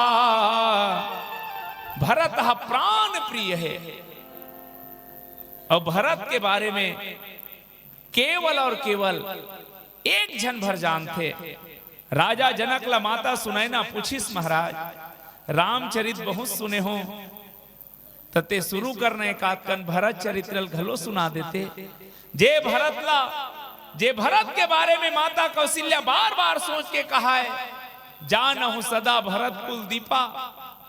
भरत हा प्राण प्रिय हे। अउ भरत के बारे में केवल अउ केवल एक झन भर जानथे। राजा जनक ला माता सुनैना पूछिस, महाराज, रामचरित बहुत सुने हो, त ते शुरू करना एकात कन भरत चरित्र ल घलो सुना देते। जे भरत ला, जे भरत के बारे में माता कौशल्या बार बार सोच के कहा है, जानहु सदा भरत कुल दीपा।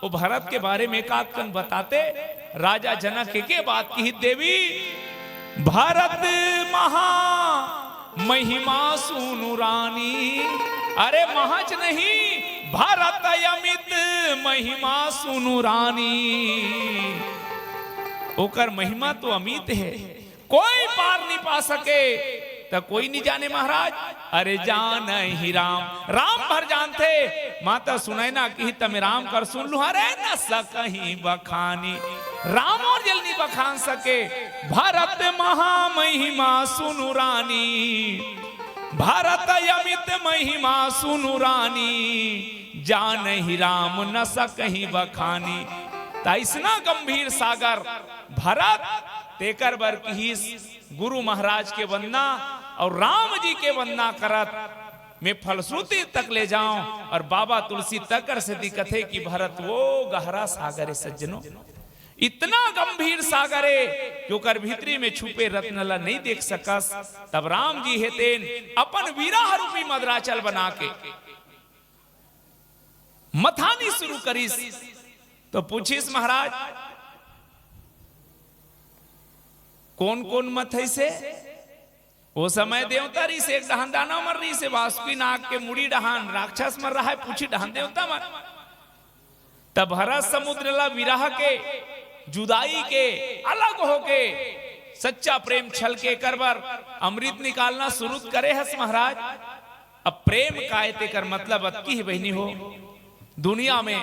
वो भरत के बारे में एकात कन बताते। राजा जनक के, के बात किहिस, देवी, भरत महा महिमा सुनु रानी। अरे महच नहीं, भरत अमित महिमा सुनु रानी। ओकर महिमा तो अमित है, कोई पार नहीं पा सके। त कोई नहीं जाने महाराज, अरे जानहि राम, राम भर जानथे। माता सुनैना किहिस त में राम कर सुन लू, अरे न सकहीं बखानी, राम अउ जेला नहीं बखान सके। भरत महामहिमा सुनु रानी, भरत अमित महिमा सुनु रानी, जानहि राम न सकहीं बखानी। त अइसना गंभीर सागर भरत, तेकर बर किहिस गुरु महाराज के वंदना अउ राम जी के वंदना करत में फलश्रुति तक ले जांव। अउ बाबा तुलसी तकर सेती कथे कि भरत वो गहरा सागर ए सज्जनो, इतना गंभीर सागर ए कि ओकर भीतरी में छुपे रत्न ला नहीं देख सकस। तब राम जी हे तेन अपन विरह रूपी मदराचल बना के मथानी शुरू करिस। तो पूछिस, महाराज, कोन कोन मथइसे? ओ समय देवता रहिसे, एक डहान दानव मन रहिसे, वासुकी नाग के मुड़ी डहान राक्षस मन रहय, पूछी डहान देवता मन। तब भरत समुद्र ला विरह के, जुदाई के, अलग होके सच्चा प्रेम छलके कर बर अमृत निकालना शुरू करे हस महाराज। अब प्रेम काय तेकर मतलब अतकी ही बहिनी हो, दुनिया में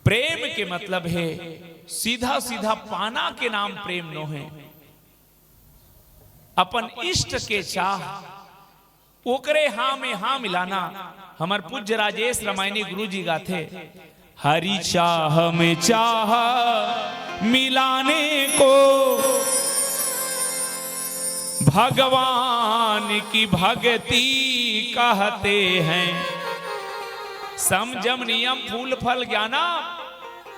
प्रेम के मतलब हे सीधा सीधा पाना के नाम प्रेम नो हे। अपन इष्ट के चाह, ओकरे हाँ में हाँ मिलाना। हमर पूज्य राजेश रामायणी गुरु जी गाथे, हरि चाह में चाह मिलाने को भगवान की भक्ति कहते हैं। सम जम नियम फूल फल ज्ञाना,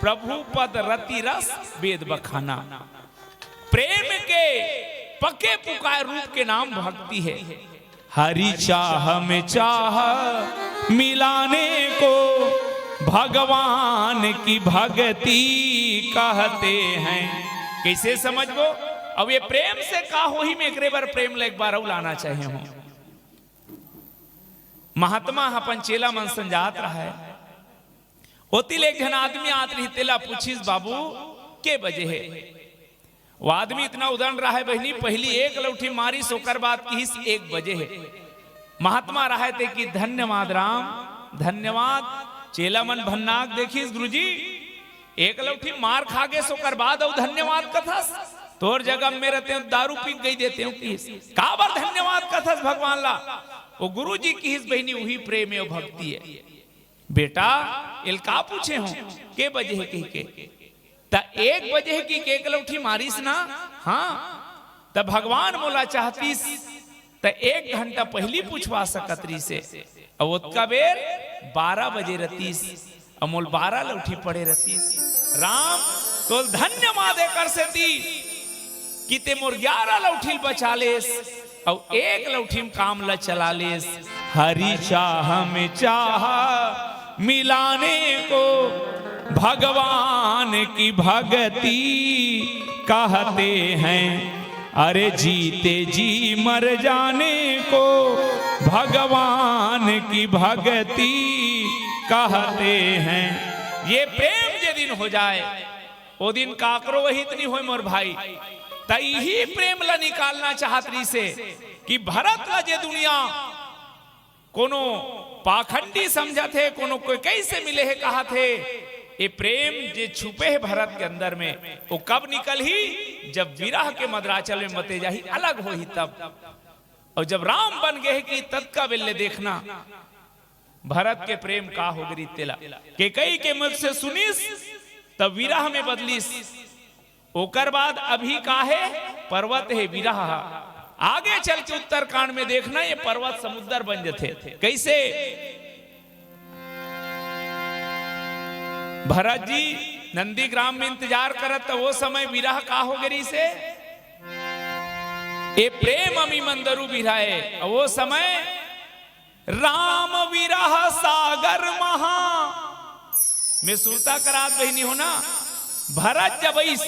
प्रभु पद रति रस वेद बखाना। प्रेम के पके पुकार रूप के नाम भक्ति है। हरि चाह में चाह मिलाने को भगवान की भक्ति कहते हैं। कैसे समझबो? अब ये प्रेम से का होही, में एकरे बर प्रेम ला एक बार अउ लाना चाहे हूँ। महात्मा ह अपन चेला मन संग जात रहय, ओती ले एक झन आदमी आत रहिस, तेला पूछिस, बाबू, के बजे हे? वो आदमी इतना उदंड रहय बहिनी, पहिली एक लौठी मारिस, ओकर बाद किहिस, एक बजे हे। महात्मा रहय ते कि धन्यवाद राम, धन्यवाद। चेला मन भन्नाक देखिस, गुरुजी, एक लौठी मार खा गेस, ओकर बाद अउ धन्यवाद कथस? तोर जगह में रहते दारू पी के गई देते हो किहिस। काबर धन्यवाद कथस भगवान ला? वो गुरुजी किहिस, बहिनी, उही प्रेम हे, वो भक्ति हे। बेटा, एल का पूछे हो, के बजे हे कहिके? त एक बजे हे कि के एक लौठी मारिस ना? हाँ। त भगवान मोला चाहतिस त एक घंटा पहिली पूछवा सकत रहिसे। अउ ओतका बेर बारह बजे रतिस, अउ मोल बारह लौठी पड़े रतिस। राम, तोल धन्यवाद एकर सेती कि ते मोर ग्यारह लौठी ल बचा लेस, अउ एक लौठी म काम ल चला लेस। हरि चाह में चाह मिलाने को भगवान की भक्ति कहते हैं। अरे जीते जी मर जाने को भगवान की भक्ति कहते हैं। ये प्रेम जे दिन हो जाए, ओ दिन काकरो वही इतनी होय मोर भाई। त इही प्रेम ला निकालना चाहत रहिसे कि भरत ला जे दुनिया कोनो पाखंडी समझत हे, कोनो कोई कैसे मिले हे कहत हे, ये प्रेम जे छुपे हे भरत के अंदर में, वो कब निकलही? जब विरह के मदराचल में मते जाही, अलग होही तब। अउ जब राम बन गे हे कि ततका बेले देखना भरत के प्रेम का हो गे रहिस तेला। केकई के मुख से सुनिस, तब विरह में बदलिस। ओकर बाद अभी का हे? पर्वत हे विरह। आगे चल के उत्तरकांड में देखना, ये पर्वत समुद्र बन जथे। कैसे? भरत जी नंदीग्राम में इंतजार करत, त वो समय विरह का हो गे रिहिसे? ए प्रेम अमी मंदरू बिरहे। अउ वो समय राम विरह सागर महा। मैं सुरता करात बहिनी हो ना, भरत जब अइस,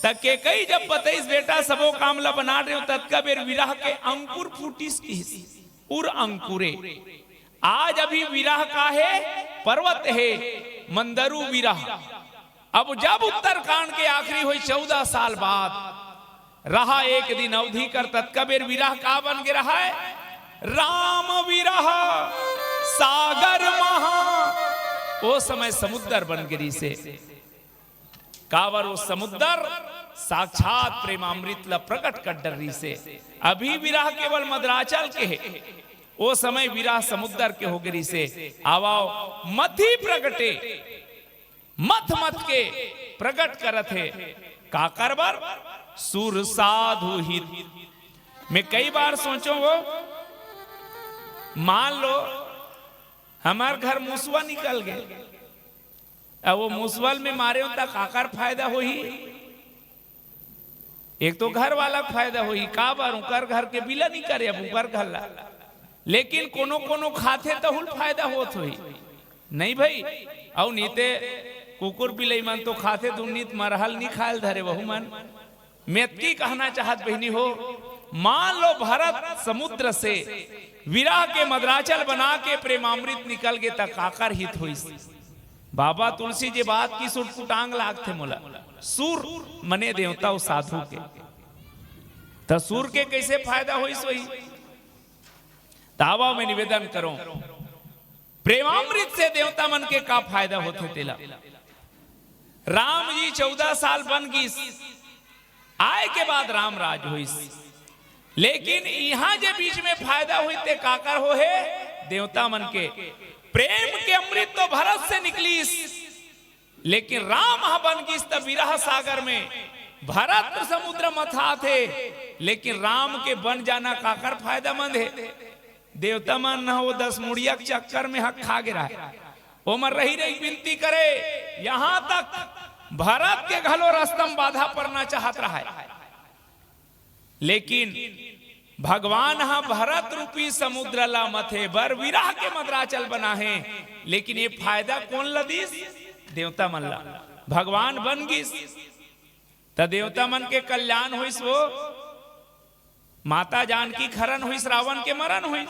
त केकई जब बतइस, "बेटा, सबो काम ला बना रहे हो," ततका बेर विरह के अंकुर फूटिस किहिस, उर अंकुरे। आज अभी विरह का हे, पर्वत हे, मंदरू विरह। अब जब उत्तरकांड के आखिरी होई, चौदह साल बाद, रहा एक दिन अवधि कर, ततका बेर विरह का बन गे रहा हे? राम विरह सागर महा। ओ समय समुद्र बन गे रिहिसे। काबर ओ समुद्र साक्षात प्रेमामृत ला प्रकट कर डर रिहिसे। अभी विरह केवल मंदराचल के हे, ओ समय विरह समुद्र के हो गे रिहिसे। आवाओ मथी प्रगटे, मथ मथ के प्रकट करत हे। काकर बर? सुर साधु हित। मैं कई बार सोचो हो, मान लो हमार घर मुसवा निकल गे, अब वो मुसवा ल मैं मारे हो त काकर फायदा होही? एक तो घर वाला के फायदा होही, काबर उंकर घर के बिला नइ करे, अब उंकर घर ला। लेकिन कोनो कोनो खाथे तहू ल फायदा होत होही, नहीं भई? अउ नीते कुकुर बिलई मन तो खाथे, दुन्नी त मरहल नइ खाय ल धरे वहू मन। मैं अतकी कहना चाहत बहिनी हो, मान लो भरत समुद्र से विरह के मंदराचल बना के प्रेमामृत निकल गे, त काकर हित होइस? बाबा तुलसी जी बात किहिस, उटपुटांग लागथे मोला। सुर मने देवता अउ साधु के। त सुर के कैसे फायदा होइस होही? त आवा मैं निवेदन करों, प्रेमामृत से देवता मन के का फायदा होथे तेला। राम जी चौदह साल बन गिस, आय के बाद राम राज होइस, लेकिन इहां जे बीच में फायदा होइस ते काकर होहे? देवता मन के। प्रेम के अमृत तो भरत से निकलिस, लेकिन राम ह बन गिस त विरह सागर में। भरत समुद्र मथाथे, लेकिन राम के बन जाना काकर फायदामंद हे? देवता मन ह वो दस मुड़िया के चक्कर में हक खा गे रहय। ओमन रहि रहि बिनती करे, यहां तक भरत के घलो रस्ता म बाधा परना चाहत रहय, लेकिन भगवान ह भरत रूपी समुद्र ला मथे बर विरह के मंदराचल बनाहे। लेकिन ये फायदा कोन ला दिस? देवता मन ला। भगवान बन गिस त देवता मन के कल्याण होइस, वो माता जानकी के हरन होइस, रावण के मरन होइस,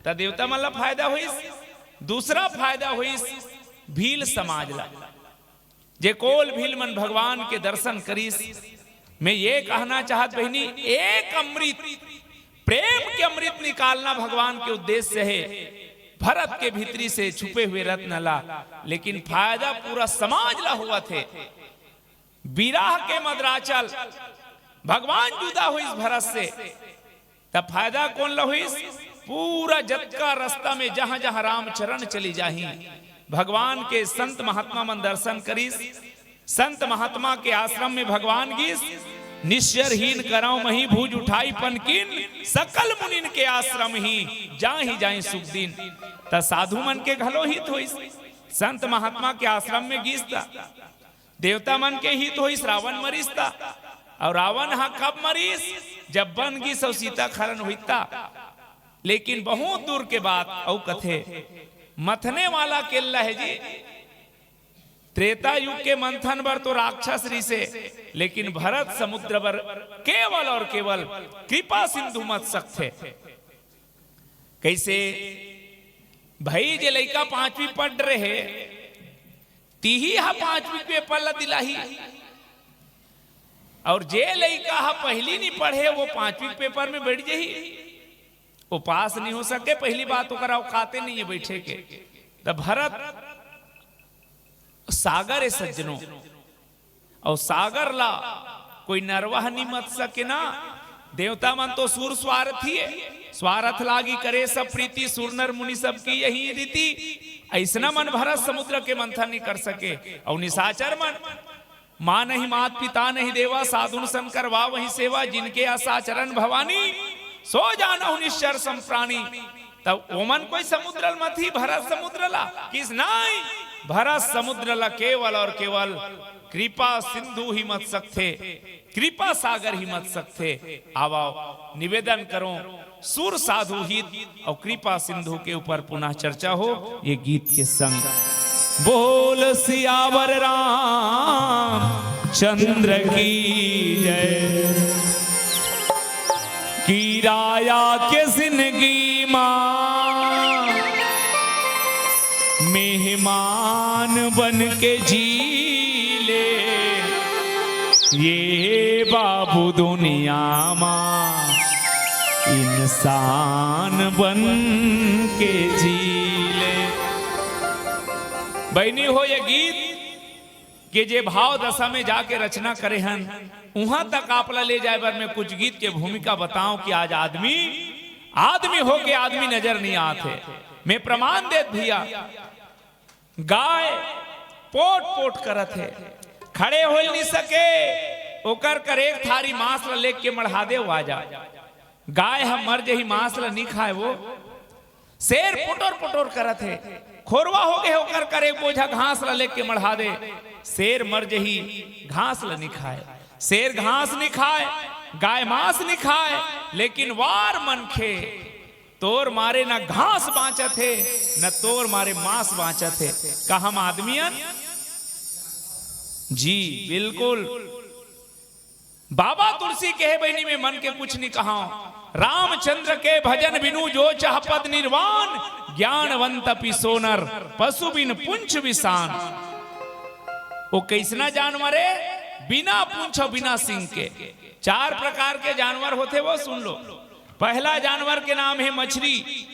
त देवता मन ला फायदा होइस। दूसरा फायदा होइस भील समाज ला, जे कोल भील मन भगवान के दर्शन करिस। मैं ये कहना चाहत बहिनी, एक अमृत, प्रेम के अमृत निकालना भगवान के उद्देश्य हे। भरत के भीतरी से छुपे हुए रत्न ला, लेकिन फायदा पूरा समाज ला होवत हे। विरह के मंदराचल, भगवान जुदा होइस भरत से, त फायदा कोन ल होइस? पूरा जतका रस्ता में जहां जहां रामचरण चली जाही, भगवान के संत महात्मा मन दर्शन करिस। संत महात्मा के आश्रम में भगवान गिस, निश्चर हीन करव मही भुज उठाई पन कीन, सकल मुनिन के आश्रम ही जाहि जाहि सुख दीन। त साधु मन के घलो हित होइस, संत महात्मा के आश्रम में गिस त देवता मन के हित होइस, रावण मरिस त। अउ रावण ह कब मरिस? जब बन गिस अउ सीता के हरन होइस त। लेकिन बहुत दूर के बात अउ कथे, मथने वाला केल्ला हे जी। त्रेता युग के मंथन बर तो राक्षस रिहिसे, लेकिन भरत समुद्र बर केवल अउ केवल कृपा सिंधु मथसकथे। कैसे? भई जे लइका पांचवी पढ़ रहे, तिही ह पांचवी पेपर ला दिलाही, अउ जे लइका ह पहिली नइ पढ़े, वो पांचवी पेपर में बइठ जाही, वो पास नइ हो सके। पहिली बात, ओकर औकाते नइ हे बइठे के। त भरत सागर ए सज्जनों, अउ सागर ला कोई नरवा नइ मथ सके ना। देवता मन तो सुर स्वार्थी हे, स्वारथ लागी करे सब प्रीति, सुर नर मुनि सब की यही रीति। अइसना मन भरत समुद्र के मंथन नइ कर सके। अउ निशाचर मन, माँ नहीं मात पिता नहीं देवा, साधुन संकर वा वही सेवा, जिनके अस आचरण भवानी, सो जानहु निश्चर सम प्राणी। तब ओमन कोई समुद्र ल मथी, भरत समुद्र ला किस नाई, भरत समुद्र ला केवल और केवल कृपा सिंधु ही मत सकथे, कृपा सागर ही मत सकथे। आवाओ निवेदन करो, सुर साधु हित और कृपा सिंधु के ऊपर पुनः चर्चा हो ये गीत के संग। बोल सियावर राम चंद्र की जय। कि राया के जिंदगी मा मेहमान बन के जी ले, ये बाबू दुनिया मा इंसान बन के जी ले। बहिनी हो, ये गीत के जे भाव दशा में जाके रचना करे हन, उहां तक आप ला ले जाए बर मैं कुछ गीत के भूमिका बताऊं कि आज आदमी, आदमी होके आदमी नजर नहीं आत हे। मैं प्रमाण देत भैया, गाय पोट पोट करत हे, खड़े होल नहीं सके, ओकर कर एक थारी मांस ला लेके मढ़ा दे, वो आ जा। गाय ह मर जही, मांस ला नी खाए वो। शेर पुटोर पुटोर करत हे, खोरवा हो गे, ओकर कर एक बोझा घास ला लेके मढ़ा दे, शेर मर जही, घास ला नी खाए। शेर घास नी खाए, गाय मांस नी खाए, लेकिन वार मनखे, तोर मारे न घास बांचत हे, न तोर मारे मांस बांचत हे। का हम आदमी अन? जी बिल्कुल। बाबा तुलसी कहे, बहिनी, मैं मन के कुछ नहीं कहाऊं। रामचंद्र के भजन बिनु जो चाह पद निर्वाण, ज्ञानवंत पि सो नर पशु बिन पुंछ विषान। वो कैसना जानवर हे? बिना पूंछ और बिना सिंग के। चार प्रकार के जानवर होथे, वो सुन लो। पहला जानवर के नाम हे मछरी।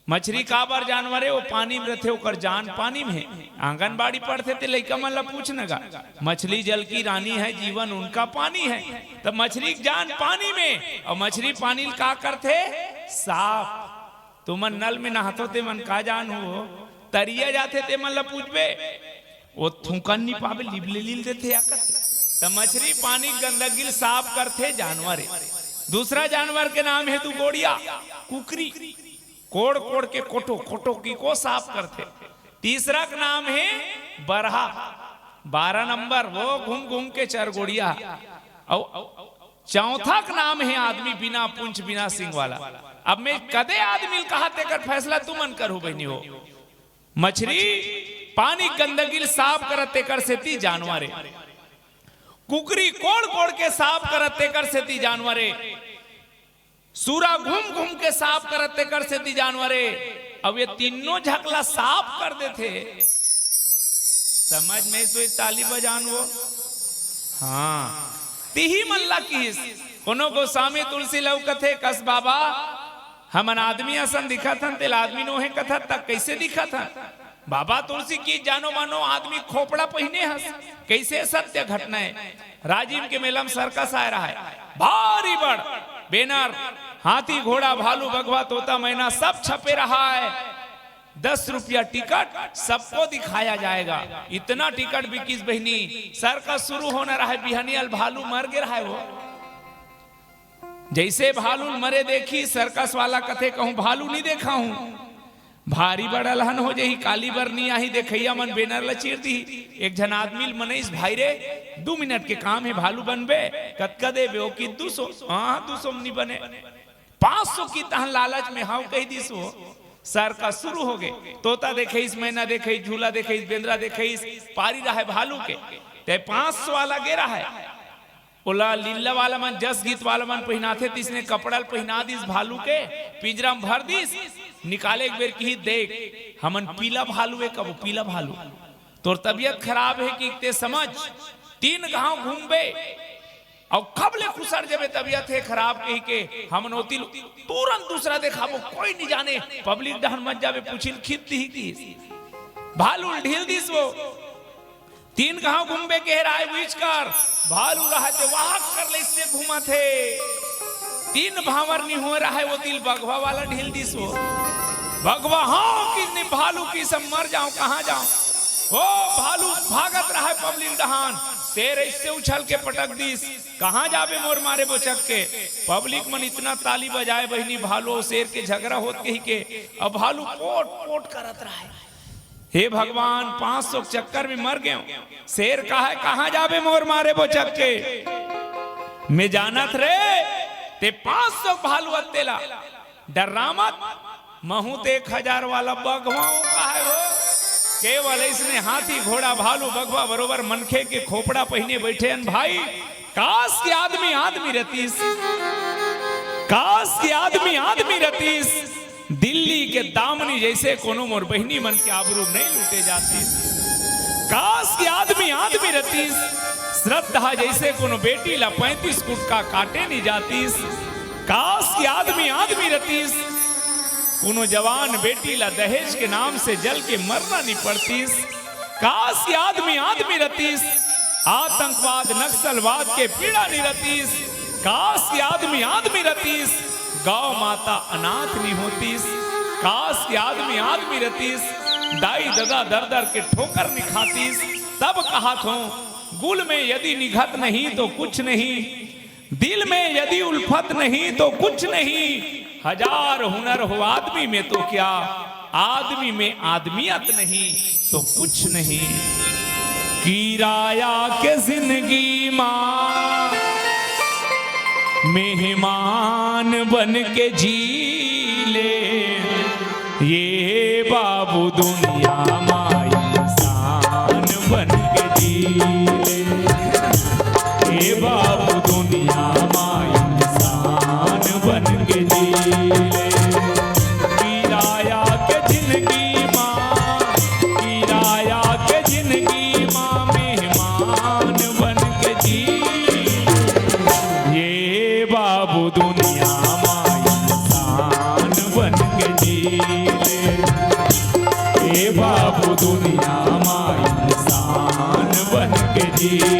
मछरी काबर जानवर हे? वो पानी में रथे, ओकर जान पानी में हे। आंगनबाड़ी पढ़थे ते लइका मन ला पूछ न गा, मछली जल की रानी है, जीवन उनका पानी है। त मछरी के जान पानी में, और मछरी पानी ल का करथे? साफ। तुमन नल में नहाथो, ते मन का जानहू हो? तरिया जाथे, ते मन ला पूछबे, वो थूकन नी पाबे, लिबले लील देथे या करथे। त मछरी पानी के गंदगी ल साफ करथे जानवर हे। दूसरा जानवर के नाम हे दू गोड़िया, कुकरी। कोड़ कोड़ के कोटो, कोटो की को साफ करथे। तीसरा के नाम हे बरहा, बारह नंबर, वो घूम घूम के चरगोड़िया। अउ चौथा के नाम हे आदमी बिना पूंछ बिना सिंग वाला। अब मैं कदे आदमी ल कहा, तेकर फैसला तुमन करहू बहिनी हो। मछरी पानी गंदगी ल साफ करत, तेकर सेती जानवर हे। कुकरी कोड़ कोड़ के साफ करत, तेकर सेती जानवर हे। सूरा घूम घूम के साफ करत, तेकर सेती जानवर हे। अब ये तीनों झकला साफ कर देथे। समझ में तो ताली बजान वो। हाँ, तिही मन ला किहिस। कोनो गोस्वामी तुलसी लऊ कथे, कस बाबा, हमन आदमी असन दिखत हन, तेला आदमी नोहे कथत, त कैसे दिखत हन? बाबा तुलसी की जानो मानो आदमी खोपड़ा पहिने हस, कैसे सत्य घटना हे। राजिम के मेला म सर्कस आए रहय, भारी बड़ बैनर, हाथी, घोड़ा, भालू, बघवा, तोता, मैना सब छपे रहय। दस रुपया टिकट, सबको दिखाया जाएगा। इतना टिकट बिकिस बहिनी, सर्कस शुरू होना रहय, बिहनिया ल भालू मर गे रहय वो। जैसे भालू ल मरे देखिस, सर्कस वाला कथे, कहूं भालू नी देखा हूं, भारी बड़ अलहन हो जही, काली बर नी आही, देखइया मन बैनर ल चीर दिही। एक झन आदमी ल मनइस, भाई रे, दू मिनट के काम हे, भालू बनबे, कतका देबे? ओ कि दू सौ। हाँ, दू सौ म नी बने, पाँच सौ कि तहन लालच में हंव कहि दिस वो। सर्कस शुरू हो गे, तोता देखइस, मैना देखइस, झूला देखइस, बेंदरा देखइस, पारी रहय भालू के, ते पाँच सौ वाला गे रहय। ओला लीला वाला मन, जस गीत वाला मन पहिनाथे, तिसने कपड़ा ल पहिना दिस भालू के, पिंजरा म भर दिस। निकाले के बेर किही, देख, हमन पीला भालू हे, कबो पीला भालू। तोर तबीयत खराब हे कि ते समझ, तीन घांव घूमबे, अउ कब ले खुसर जबे, तबीयत हे खराब कहिके, हमन ओती ल तुरंत दूसरा देखाबो, कोई नी जाने, पब्लिक डहन मत जाबे, पुछिल खींच दिही किहिस। भालू ल ढील दिस वो। तीन घांव घूमबे के रहय, उहिच कर भालू रहय ते वाहक कर ले इससे घूमत हे। तीन भांवर नी होय रहय, ओती ल बघवा वाला ढील दिस वो। बघवा हाँ कि नी, भालू किहिस, मर जांव, कहां जांव? ओ भालू भागत रहय पब्लिक डहान, शेर ऐसे उछल के पटक दिस, "कहाँ जाबे मोर मारे बोचक के?" पब्लिक मन इतना ताली बजाए, बहिनी, भालू अउ शेर के झगड़ा होत कहिके, अब भालू पोट पोट करत रहे, "हे भगवान, पाँच सौ के चक्कर में मर गेंव।" शेर कहे, "कहाँ जाबे मोर मारे बोचक के? मैं जानत रे, तें पाँच सौ भालू अत्ते ला डर्रा मत, महूँ त एक हजार वाला बघवा हँव।" कहे हो, केवल अइसने हाथी, घोड़ा, भालू, बघवा बरोबर मनखे के खोपड़ा पहिने बइठे हन भाई। काश कि आदमी आदमी रतिस, काश कि आदमी आदमी रतिस। दिल्ली के दामनी जइसे कोनो मोर बहिनी मन के आबरू नइ लूटे जातिस। काश कि आदमी आदमी रतिस। श्रद्धा जइसे कोनो बेटी ला पैंतीस कुटका काटे नइ जातिस। काश कि आदमी आदमी रतिस। कोनो जवान बेटी ला दहेज के नाम से जल के मरना नइ पड़तिस। काश कि आदमी आदमी रतिस। आतंकवाद नक्सलवाद के पीड़ा नइ रतिस। काश कि आदमी आदमी रतिस। गौ माता अनाथ नइ होतिस। काश कि आदमी आदमी रतिस। दाई ददा दर दर के ठोकर नइ खातिस। तब कहत हों, गुल में यदि निघत नहीं तो कुछ नहीं, दिल में यदि उल्फत नहीं तो कुछ नहीं। हजार हुनर हो आदमी में तो क्या, आदमी में आदमियत नहीं तो कुछ नहीं। किराया के जिंदगी मा मेहमान बन के जी ले, ये बाबू दुनिया मा इंसान बन के जी ले। ए बाबू दुनिया मा इंसान बन के जी ले। किराया के जिंदगी मा, किराया के जिंदगी मा मेहमान बन के जी ले। ए बाबू दुनिया मा इंसान बन के जी ले। ए बाबू दुनिया मा इंसान बन के जी ले।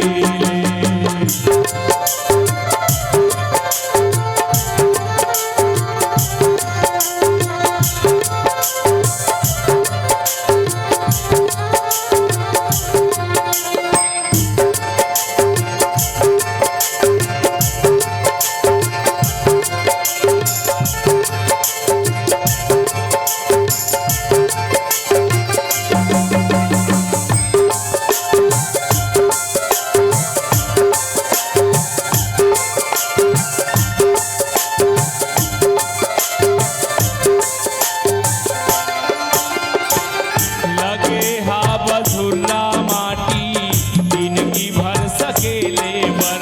लगे हा बझुर्रा माटी, जिनगी भर सकेले बर।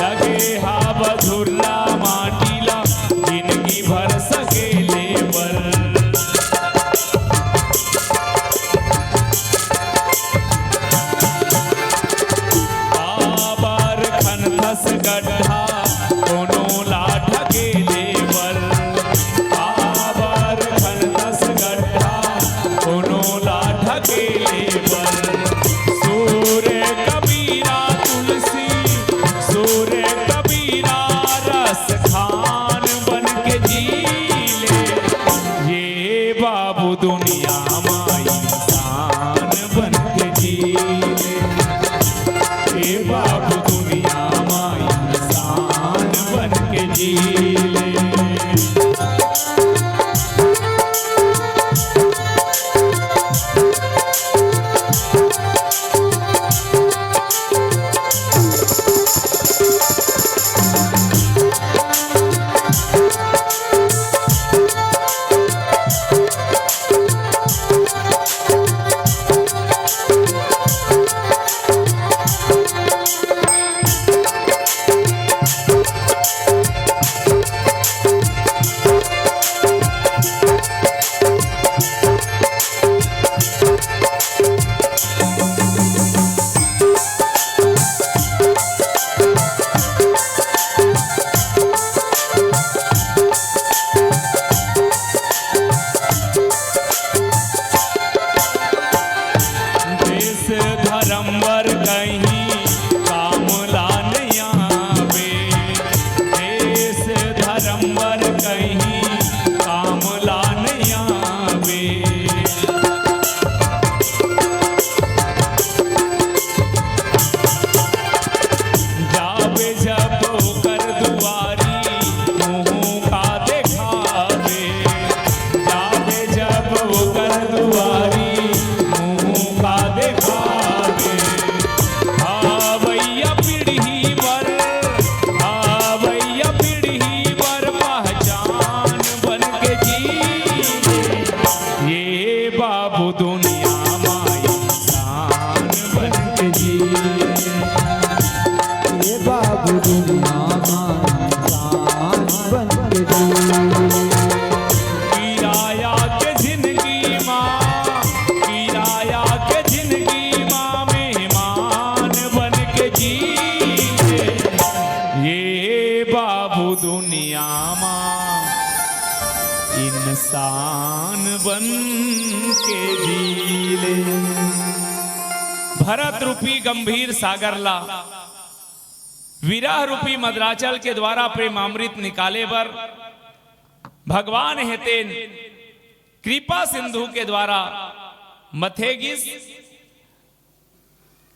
लगे हा बझुर्रा माटी ला, जिनगी भर सकेले बर। काबर खनथस गड्ढा कोनो ला ढकेले बर। काबर खनथस गड्ढा कोनो ला ढकेले बर। सुर कबीरा तुलसी, सुर कबीरा रस खान बन के जी ले। ये बाबू दुनिया मा इंसान बन के जी ले। ए बाबू दुनिया मा इंसान बन के जी ले। बाबू दुनिया मा इंसान बन के जी। ए बाबू दुनिया मा इंसान बन के जी। किराया के जिंदगी मा, किराया के जिंदगी मा मेहमान बन के जी। ए बाबू दुनिया मा इंसान बन के जी ले। भरत रूपी गंभीर सागर ला विरह रूपी मदराचल के द्वारा प्रेमामृत निकाले बर भगवान हे तेन कृपा सिंधु के द्वारा मथे गिस।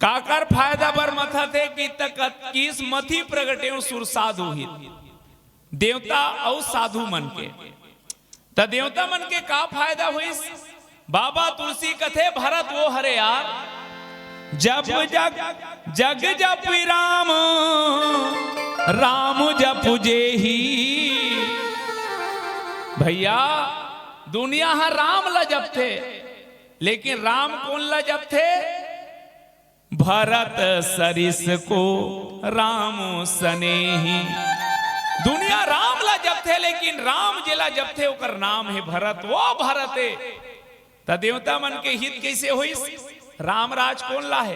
काकर फायदा बर मथत हे कि त कत-, किस मथी प्रगटेव सुर साधु हित। देवता अउ साधु मन के। त देवता मन के का फायदा होइस? बाबा तुलसी कथे, भरत वो हरे यार, जब जग, जग जप राम, राम जप जेही। भैया, दुनिया ह राम ला जपथे, लेकिन राम कोन ला जपथे? भरत सरिस को राम सनेही। दुनिया राम ला जपथे, लेकिन राम जेला जपथे, ओकर नाम हे भरत। वो भरत हे। त देवता मन के हित कइसे होइस? राम राज कोन ला हे?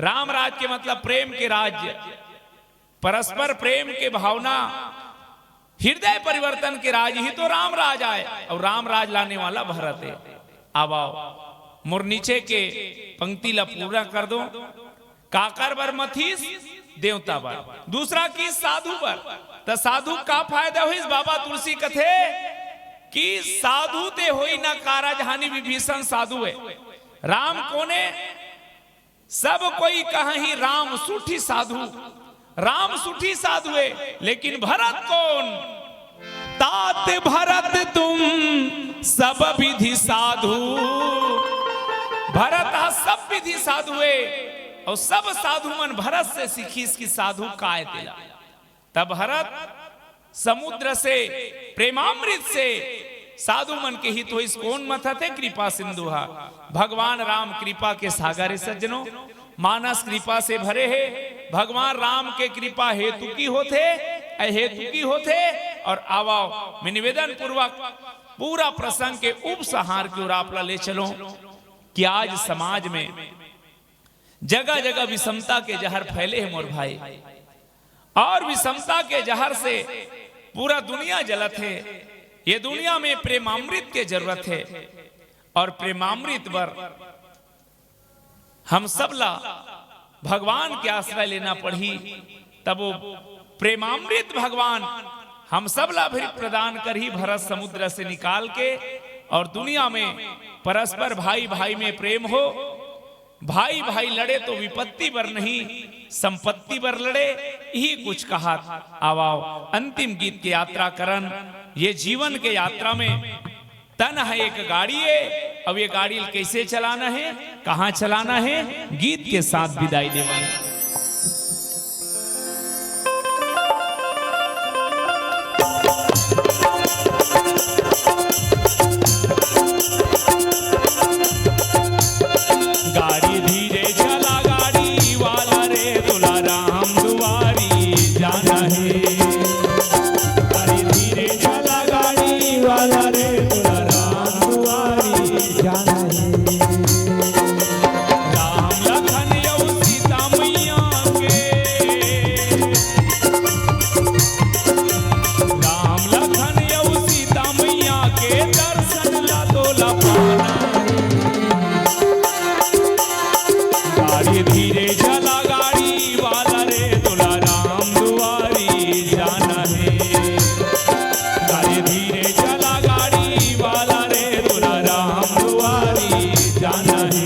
राम राज के मतलब प्रेम के राज्य, परस्पर प्रेम के भावना, हृदय परिवर्तन के राज ही तो राम राज आय, अउ राम राज लाने वाला भरत हे। अब आओ, मोर नीचे के पंक्ति ला पूरा कर दो। काकर बर मथिस? देवता बर। दूसरा किस? साधु बर। त साधु का फायदा होइस? बाबा तुलसी कथे कि साधु ते होई न कारज हानि, विभीषण साधु हे। राम कोने? सब कोई कहही राम सुठी साधु, राम सुठी साधु हे, लेकिन भरत कोन? तात भरत तुम सब विधि साधु। भरत ह सब विधि साधु हे, अउ सब साधु मन भरत से सिखिस कि साधु काय तेला। तब भरत समुद्र से, प्रेमामृत से साधु मन के हित होइस। कोन मथत हे? कृपा सिंधु ह। भगवान राम कृपा के सागर हे सज्जनों, मानस कृपा से भरे हे। भगवान राम के कृपा हेतु की होथे, अहेतु की होथे। अउ आवाओ, मैं निवेदन पूर्वक पूरा प्रसंग के उपसंहार की ओर आप ला ले चलूं कि आज समाज में जगह जगह विषमता के जहर फैले हे मोर भाई, अउ विषमता के जहर से पूरा दुनिया जलत हे। ये दुनिया में प्रेमामृत के जरूरत हे, अउ प्रेमामृत बर हम सब ला भगवान के आश्रय लेना पड़ही, तब वो प्रेमामृत भगवान हम सब ला भी प्रदान करही, भरत समुद्र से निकाल के, अउ दुनिया में परस्पर भाई भाई में प्रेम हो। भाई भाई लड़े तो विपत्ति बर नहीं, संपत्ति बर लड़े। यही कुछ कहा। आवाओ, अंतिम गीत के यात्रा करन। ये जीवन के यात्रा में तन ह एक गाड़ी हे, अउ ये गाड़ी ल कइसे चलाना हे, कहाँ चलाना हे, गीत के साथ विदाई देवन। गाड़ी धीरे चला, गाड़ी वाला रे, तोला राम दुआरी जाना हे। गाड़ी धीरे चला, गाड़ी वाला रे, तोला राम दुआरी जाना हे। राम लखन अउ सीता मैया के, राम लखन अउ सीता मैया के दर्शन ला तोला पाना हे। गाड़ी धीरे चला, गाड़ी वाला रे, तोला राम दुआरी जाना हे। गाड़ी धीरे चला, गाड़ी वाला रे, तोला राम दुआरी जाना हे।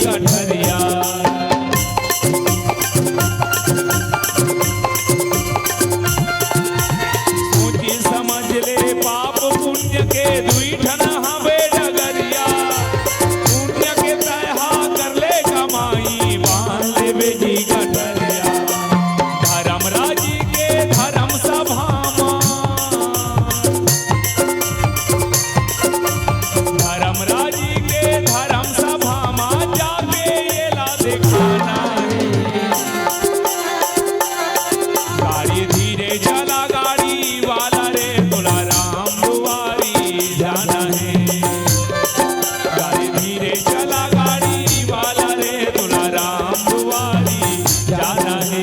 गठरिया। सोची समझ ले पाप पुण्य के दुई ठन हवे डगरिया। पुण्य के तैहा कर ले कमाई, बांध लेबे जी गठरिया। धर्मराज जी के धर्म सभा मा, धर्मराज जी के धर्म सभा मा जाके एला दिखाना हे। गाड़ी धीरे चला गाड़ी वाला रे, तोला राम दुआरी जाना हे। गाड़ी धीरे चला गाड़ी वाला रे, तोला राम दुआरी जाना हे।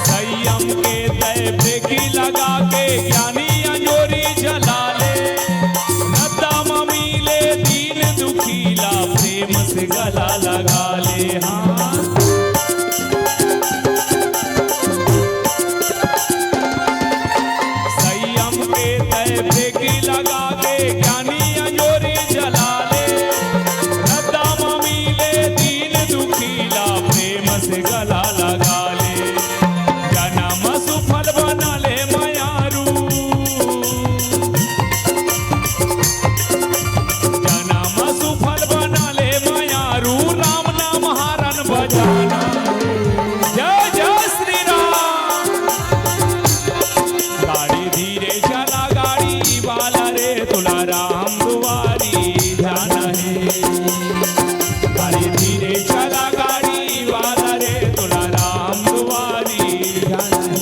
संयम के तय ब्रेकी लगा के ज्ञानी अंजोरी जला ले। रद्दा म मिले दीन दुखी ला प्रेम से गला लगा ले। हाँ, संयम के तय ब्रेकी लगा के ज्ञानी अंजोरी जला ले। रद्दा म मिले दीन दुखी ला प्रेम से गला लगा ले। जनम सुफल बना ले मयारू, जनम सुफल बना ले मयारू, राम नाम हारन बजाना। जय जय श्री राम। गाड़ी धीरे चला गाड़ी वाला रे, तोला राम दुआरी जाना हे। गाड़ी धीरे चला गाड़ी वाला रे, तोला राम दुआरी जाना हे।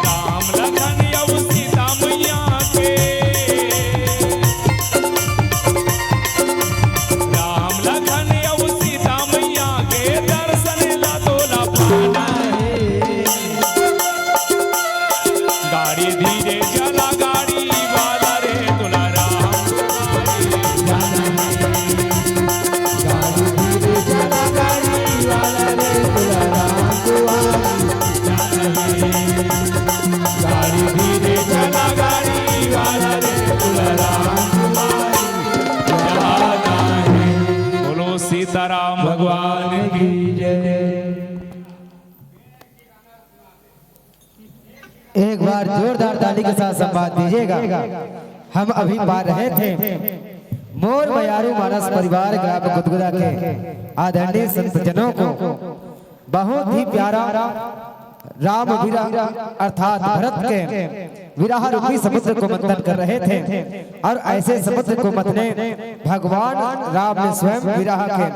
राम लखन अउ सीता मैया के, राम लखन अउ सीता मैया के दर्शन ला तोला पाना हे। गाड़ी धीरे चला गाड़ी वाला रे, तोला राम दुआरी जाना हे। गाड़ी धीरे चला गाड़ी वाला रे, तोला राम दुआरी जाना हे। गाड़ी धीरे चला गाड़ी वाला रे, तोला राम दुआरी जाना हे। बोलो सीताराम भगवान की जय। एक बार जोरदार ताली के साथ संवाद दीजिएगा। हम अभी पा रहे थे मोर मयारू मानस परिवार ग्राम गुदगुदा के आदरणीय संत जनों को बहुत ही प्यारा राम विरह अर्थात भरत के विरह रूपी समुद्र को मंथन कर रहे थे और ऐसे समुद्र को मंथने भगवान राम ने स्वयं विरह के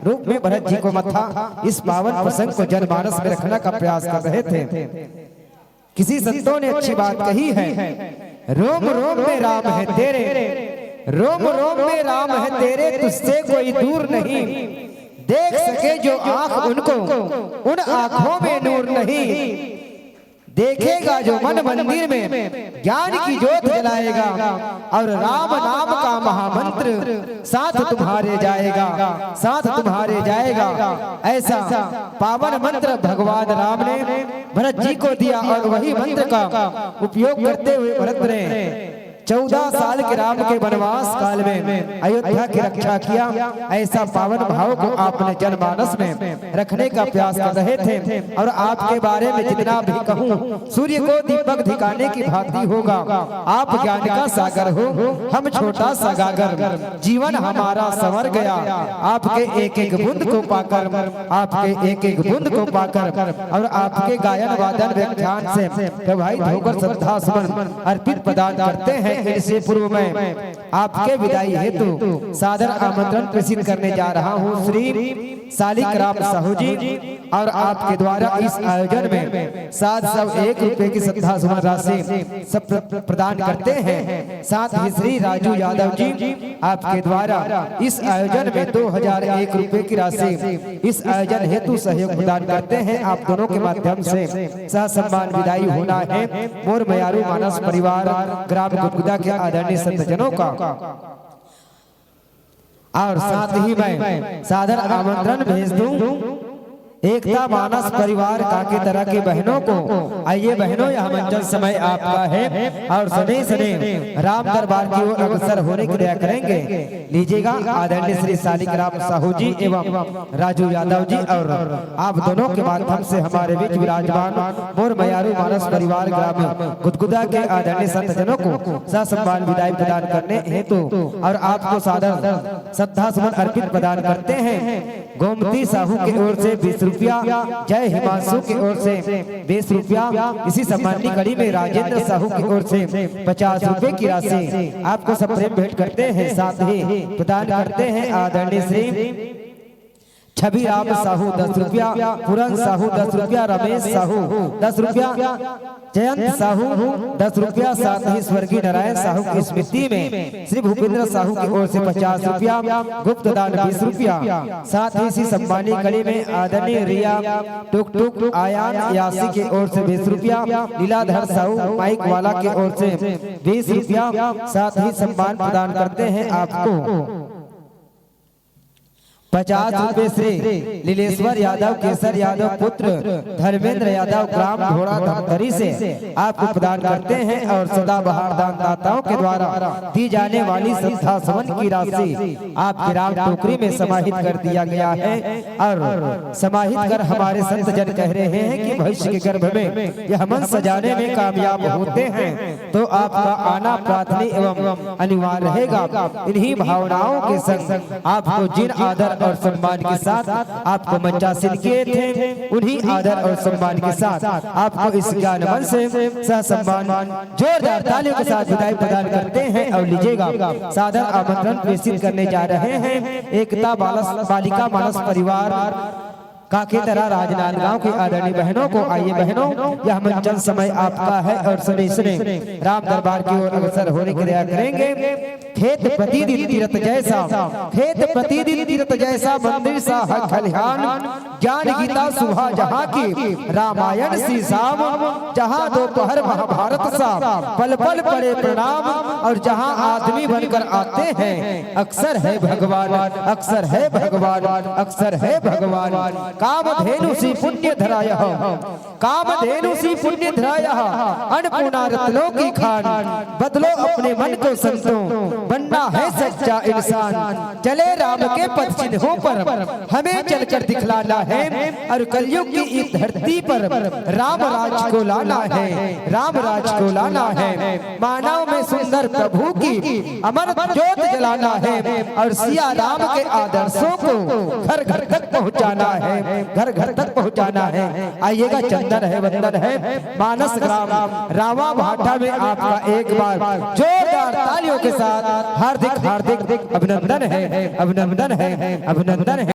रूप में भरत जी को मथा। इस पावन प्रसंग को जनमानस में रखने का प्रयास कर रहे थे। किसी संतों ने अच्छी बात कही है, रोम रोम में राम है तेरे, रोम रोम में राम है तेरे, तुझसे कोई दूर नहीं। देख सके जो आंख उनको, उन आंखों में नूर नहीं। देखेगा जो मन मंदिर में, ज्ञान की जोत जलाएगा और राम नाम का महामंत्र साथ तुम्हारे जाएगा, साथ तुम्हारे जाएगा। ऐसा पावन मंत्र भगवान राम ने भरत जी को दिया और वही मंत्र का उपयोग करते हुए भरत ने चौदह साल के राम के वनवास काल में अयोध्या की रक्षा किया। ऐसा पावन भाव को आपने जनमानस में रखने का प्रयास कर रहे थे और आपके बारे में जितना भी कहूँ, सूर्य को दीपक दिखाने की भांति होगा। आप ज्ञान का सागर हो, हम छोटा सा गागर। जीवन हमारा संवर गया आपके एक एक बूंद को पाकर, आपके एक एक बूंद को पाकर। और आपके गायन वादन व्याख्यान से तो भाई धोकर श्रद्धा सुमन अर्पित प्रदान करते हैं। इससे पूर्व मैं आपके विदाई हेतु सादर आमंत्रण प्रेषित करने जा रहा हूँ श्री सालिक राम साहू जी, और आपके द्वारा इस आयोजन में सात सौ एक रुपए की श्रद्धा सुमन राशि सब प्र-, प्रदान करते हैं। साथ ही श्री राजू यादव जी, आपके द्वारा इस आयोजन में दो हजार एक रुपए की राशि इस आयोजन हेतु सहयोग प्रदान करते हैं। आप दोनों के माध्यम से सह सम्मान विदाई होना है। मोर मयारू मानस परिवार, ग्राम गुदगुदा के आदरणीय संतजनों का। और साथ ही मैं सादर आमंत्रण भेज दूं एकता मानस परिवार कांकेतरा के बहनों को। आइए बहनों, यह मंचन समय आपका है और सने सने राम दरबार की ओर अग्रसर होने की दया करेंगे। लीजिएगा आदरणीय श्री सालिक राम साहू जी एवं राजू यादव जी, और आप दोनों के माध्यम से हमारे बीच विराजमान मोर मयारू मानस परिवार ग्राम गुदगुदा के आदरणीय संतजनों को ससम्मान विदाई प्रदान करने हेतु और आपको सादर श्रद्धा सुमन अर्पित प्रदान करते हैं। गोमती साहू की ओर से बीस रुपया, जय हिमांशु की ओर से बीस रुपया, इसी सम्माननीय कड़ी में राजेंद्र साहू की ओर से पचास रुपए की राशि आपको सप्रेम भेंट करते हैं। साथ ही प्रदान करते हैं आदरणीय श्री छवि राम साहू दस रुपया, पूरन साहू दस रुपया, रमेश साहू दस रुपया, जयंत साहू दस रुपया, साथ ही स्वर्गीय नारायण साहू की स्मृति में श्री भूपेंद्र साहू की ओर से पचास रुपया, गुप्त दान बीस रुपया, साथ ही इसी सम्मानी कड़ी में आदरणीय रिया टुक टुक, आयान यासी की ओर से बीस रुपया, लीलाधर साहू माइक वाला की ओर से बीस रुपया, साथ ही सम्मान प्रदान करते हैं आपको पचास रुपए श्री लीलेश्वर यादव, केसर यादव पुत्र धर्मेंद्र यादव, ग्राम घोड़ा धमतरी से आपको प्रदान करते हैं और सदाबहार दानदाताओं के द्वारा दी जाने वाली श्रद्धा सुमन की राशि आपके राम टोकरी में समाहित कर दिया गया है। और समाहित कर हमारे संत जन कह रहे हैं कि भविष्य के गर्भ में यह मन सजाने में कामयाब होते हैं तो आपका आना प्रार्थनीय एवं अनिवार्य रहेगा। इन्हीं भावनाओं के संग आपको जिन आदर और सम्मान के साथ आपको मंचासीन किए थे, उन्हीं आदर और सम्मान के साथ आपको इस ज्ञान मन से सह सम्मान जोरदार तालियों के साथ विदाई प्रदान करते हैं। और लीजिएगा, सादर आमंत्रण प्रेषित करने जा रहे हैं एकता बालस, बालिका मानस परिवार काकेतरा राजनांदगांव की आदरणीय बहनों को। आइए बहनों, यह मंचन समय आपका है और सने सने राम दरबार की ओर अग्रसर होने की दया करेंगे। खेत प्रतिदिन तीरथ जैसा, खेत प्रतिदिन तीरथ जैसा, मंदिर सा है खलिहान। ज्ञान गीता सुहा जहाँ की, रामायण सी शाम, जहाँ दोपहर महाभारत सा, पल पल पड़े प्रणाम। और जहाँ आदमी बनकर आते हैं, अक्सर है भगवान, अक्सर है भगवान, अक्सर है भगवान। कामधेनु सी पुण्य धरा यह, कामधेनु सी पुण्य धरा यह, अन्नपूर्णा रत्नों की खान। बदलो अपने मन को संतों, बनना है सच्चा इंसान। चले राम के पद चिन्हों पर, हमें चलकर दिखलाना है। और कलयुग की इस धरती पर राम राज को लाना है, राम राज को लाना है। मानव में सुंदर प्रभु की अमर ज्योत जलाना है और सिया राम के आदर्शों को घर घर तक पहुंचाना है, घर घर तक पहुंचाना है। आइएगा, चंदन है, वंदन है, मानस ग्राम रावा भाटा में आपका एक बार जोरदार तालियों के साथ हार्दिक हार्दिक अभिनंदन है, अभिनंदन है, अभिनंदन है।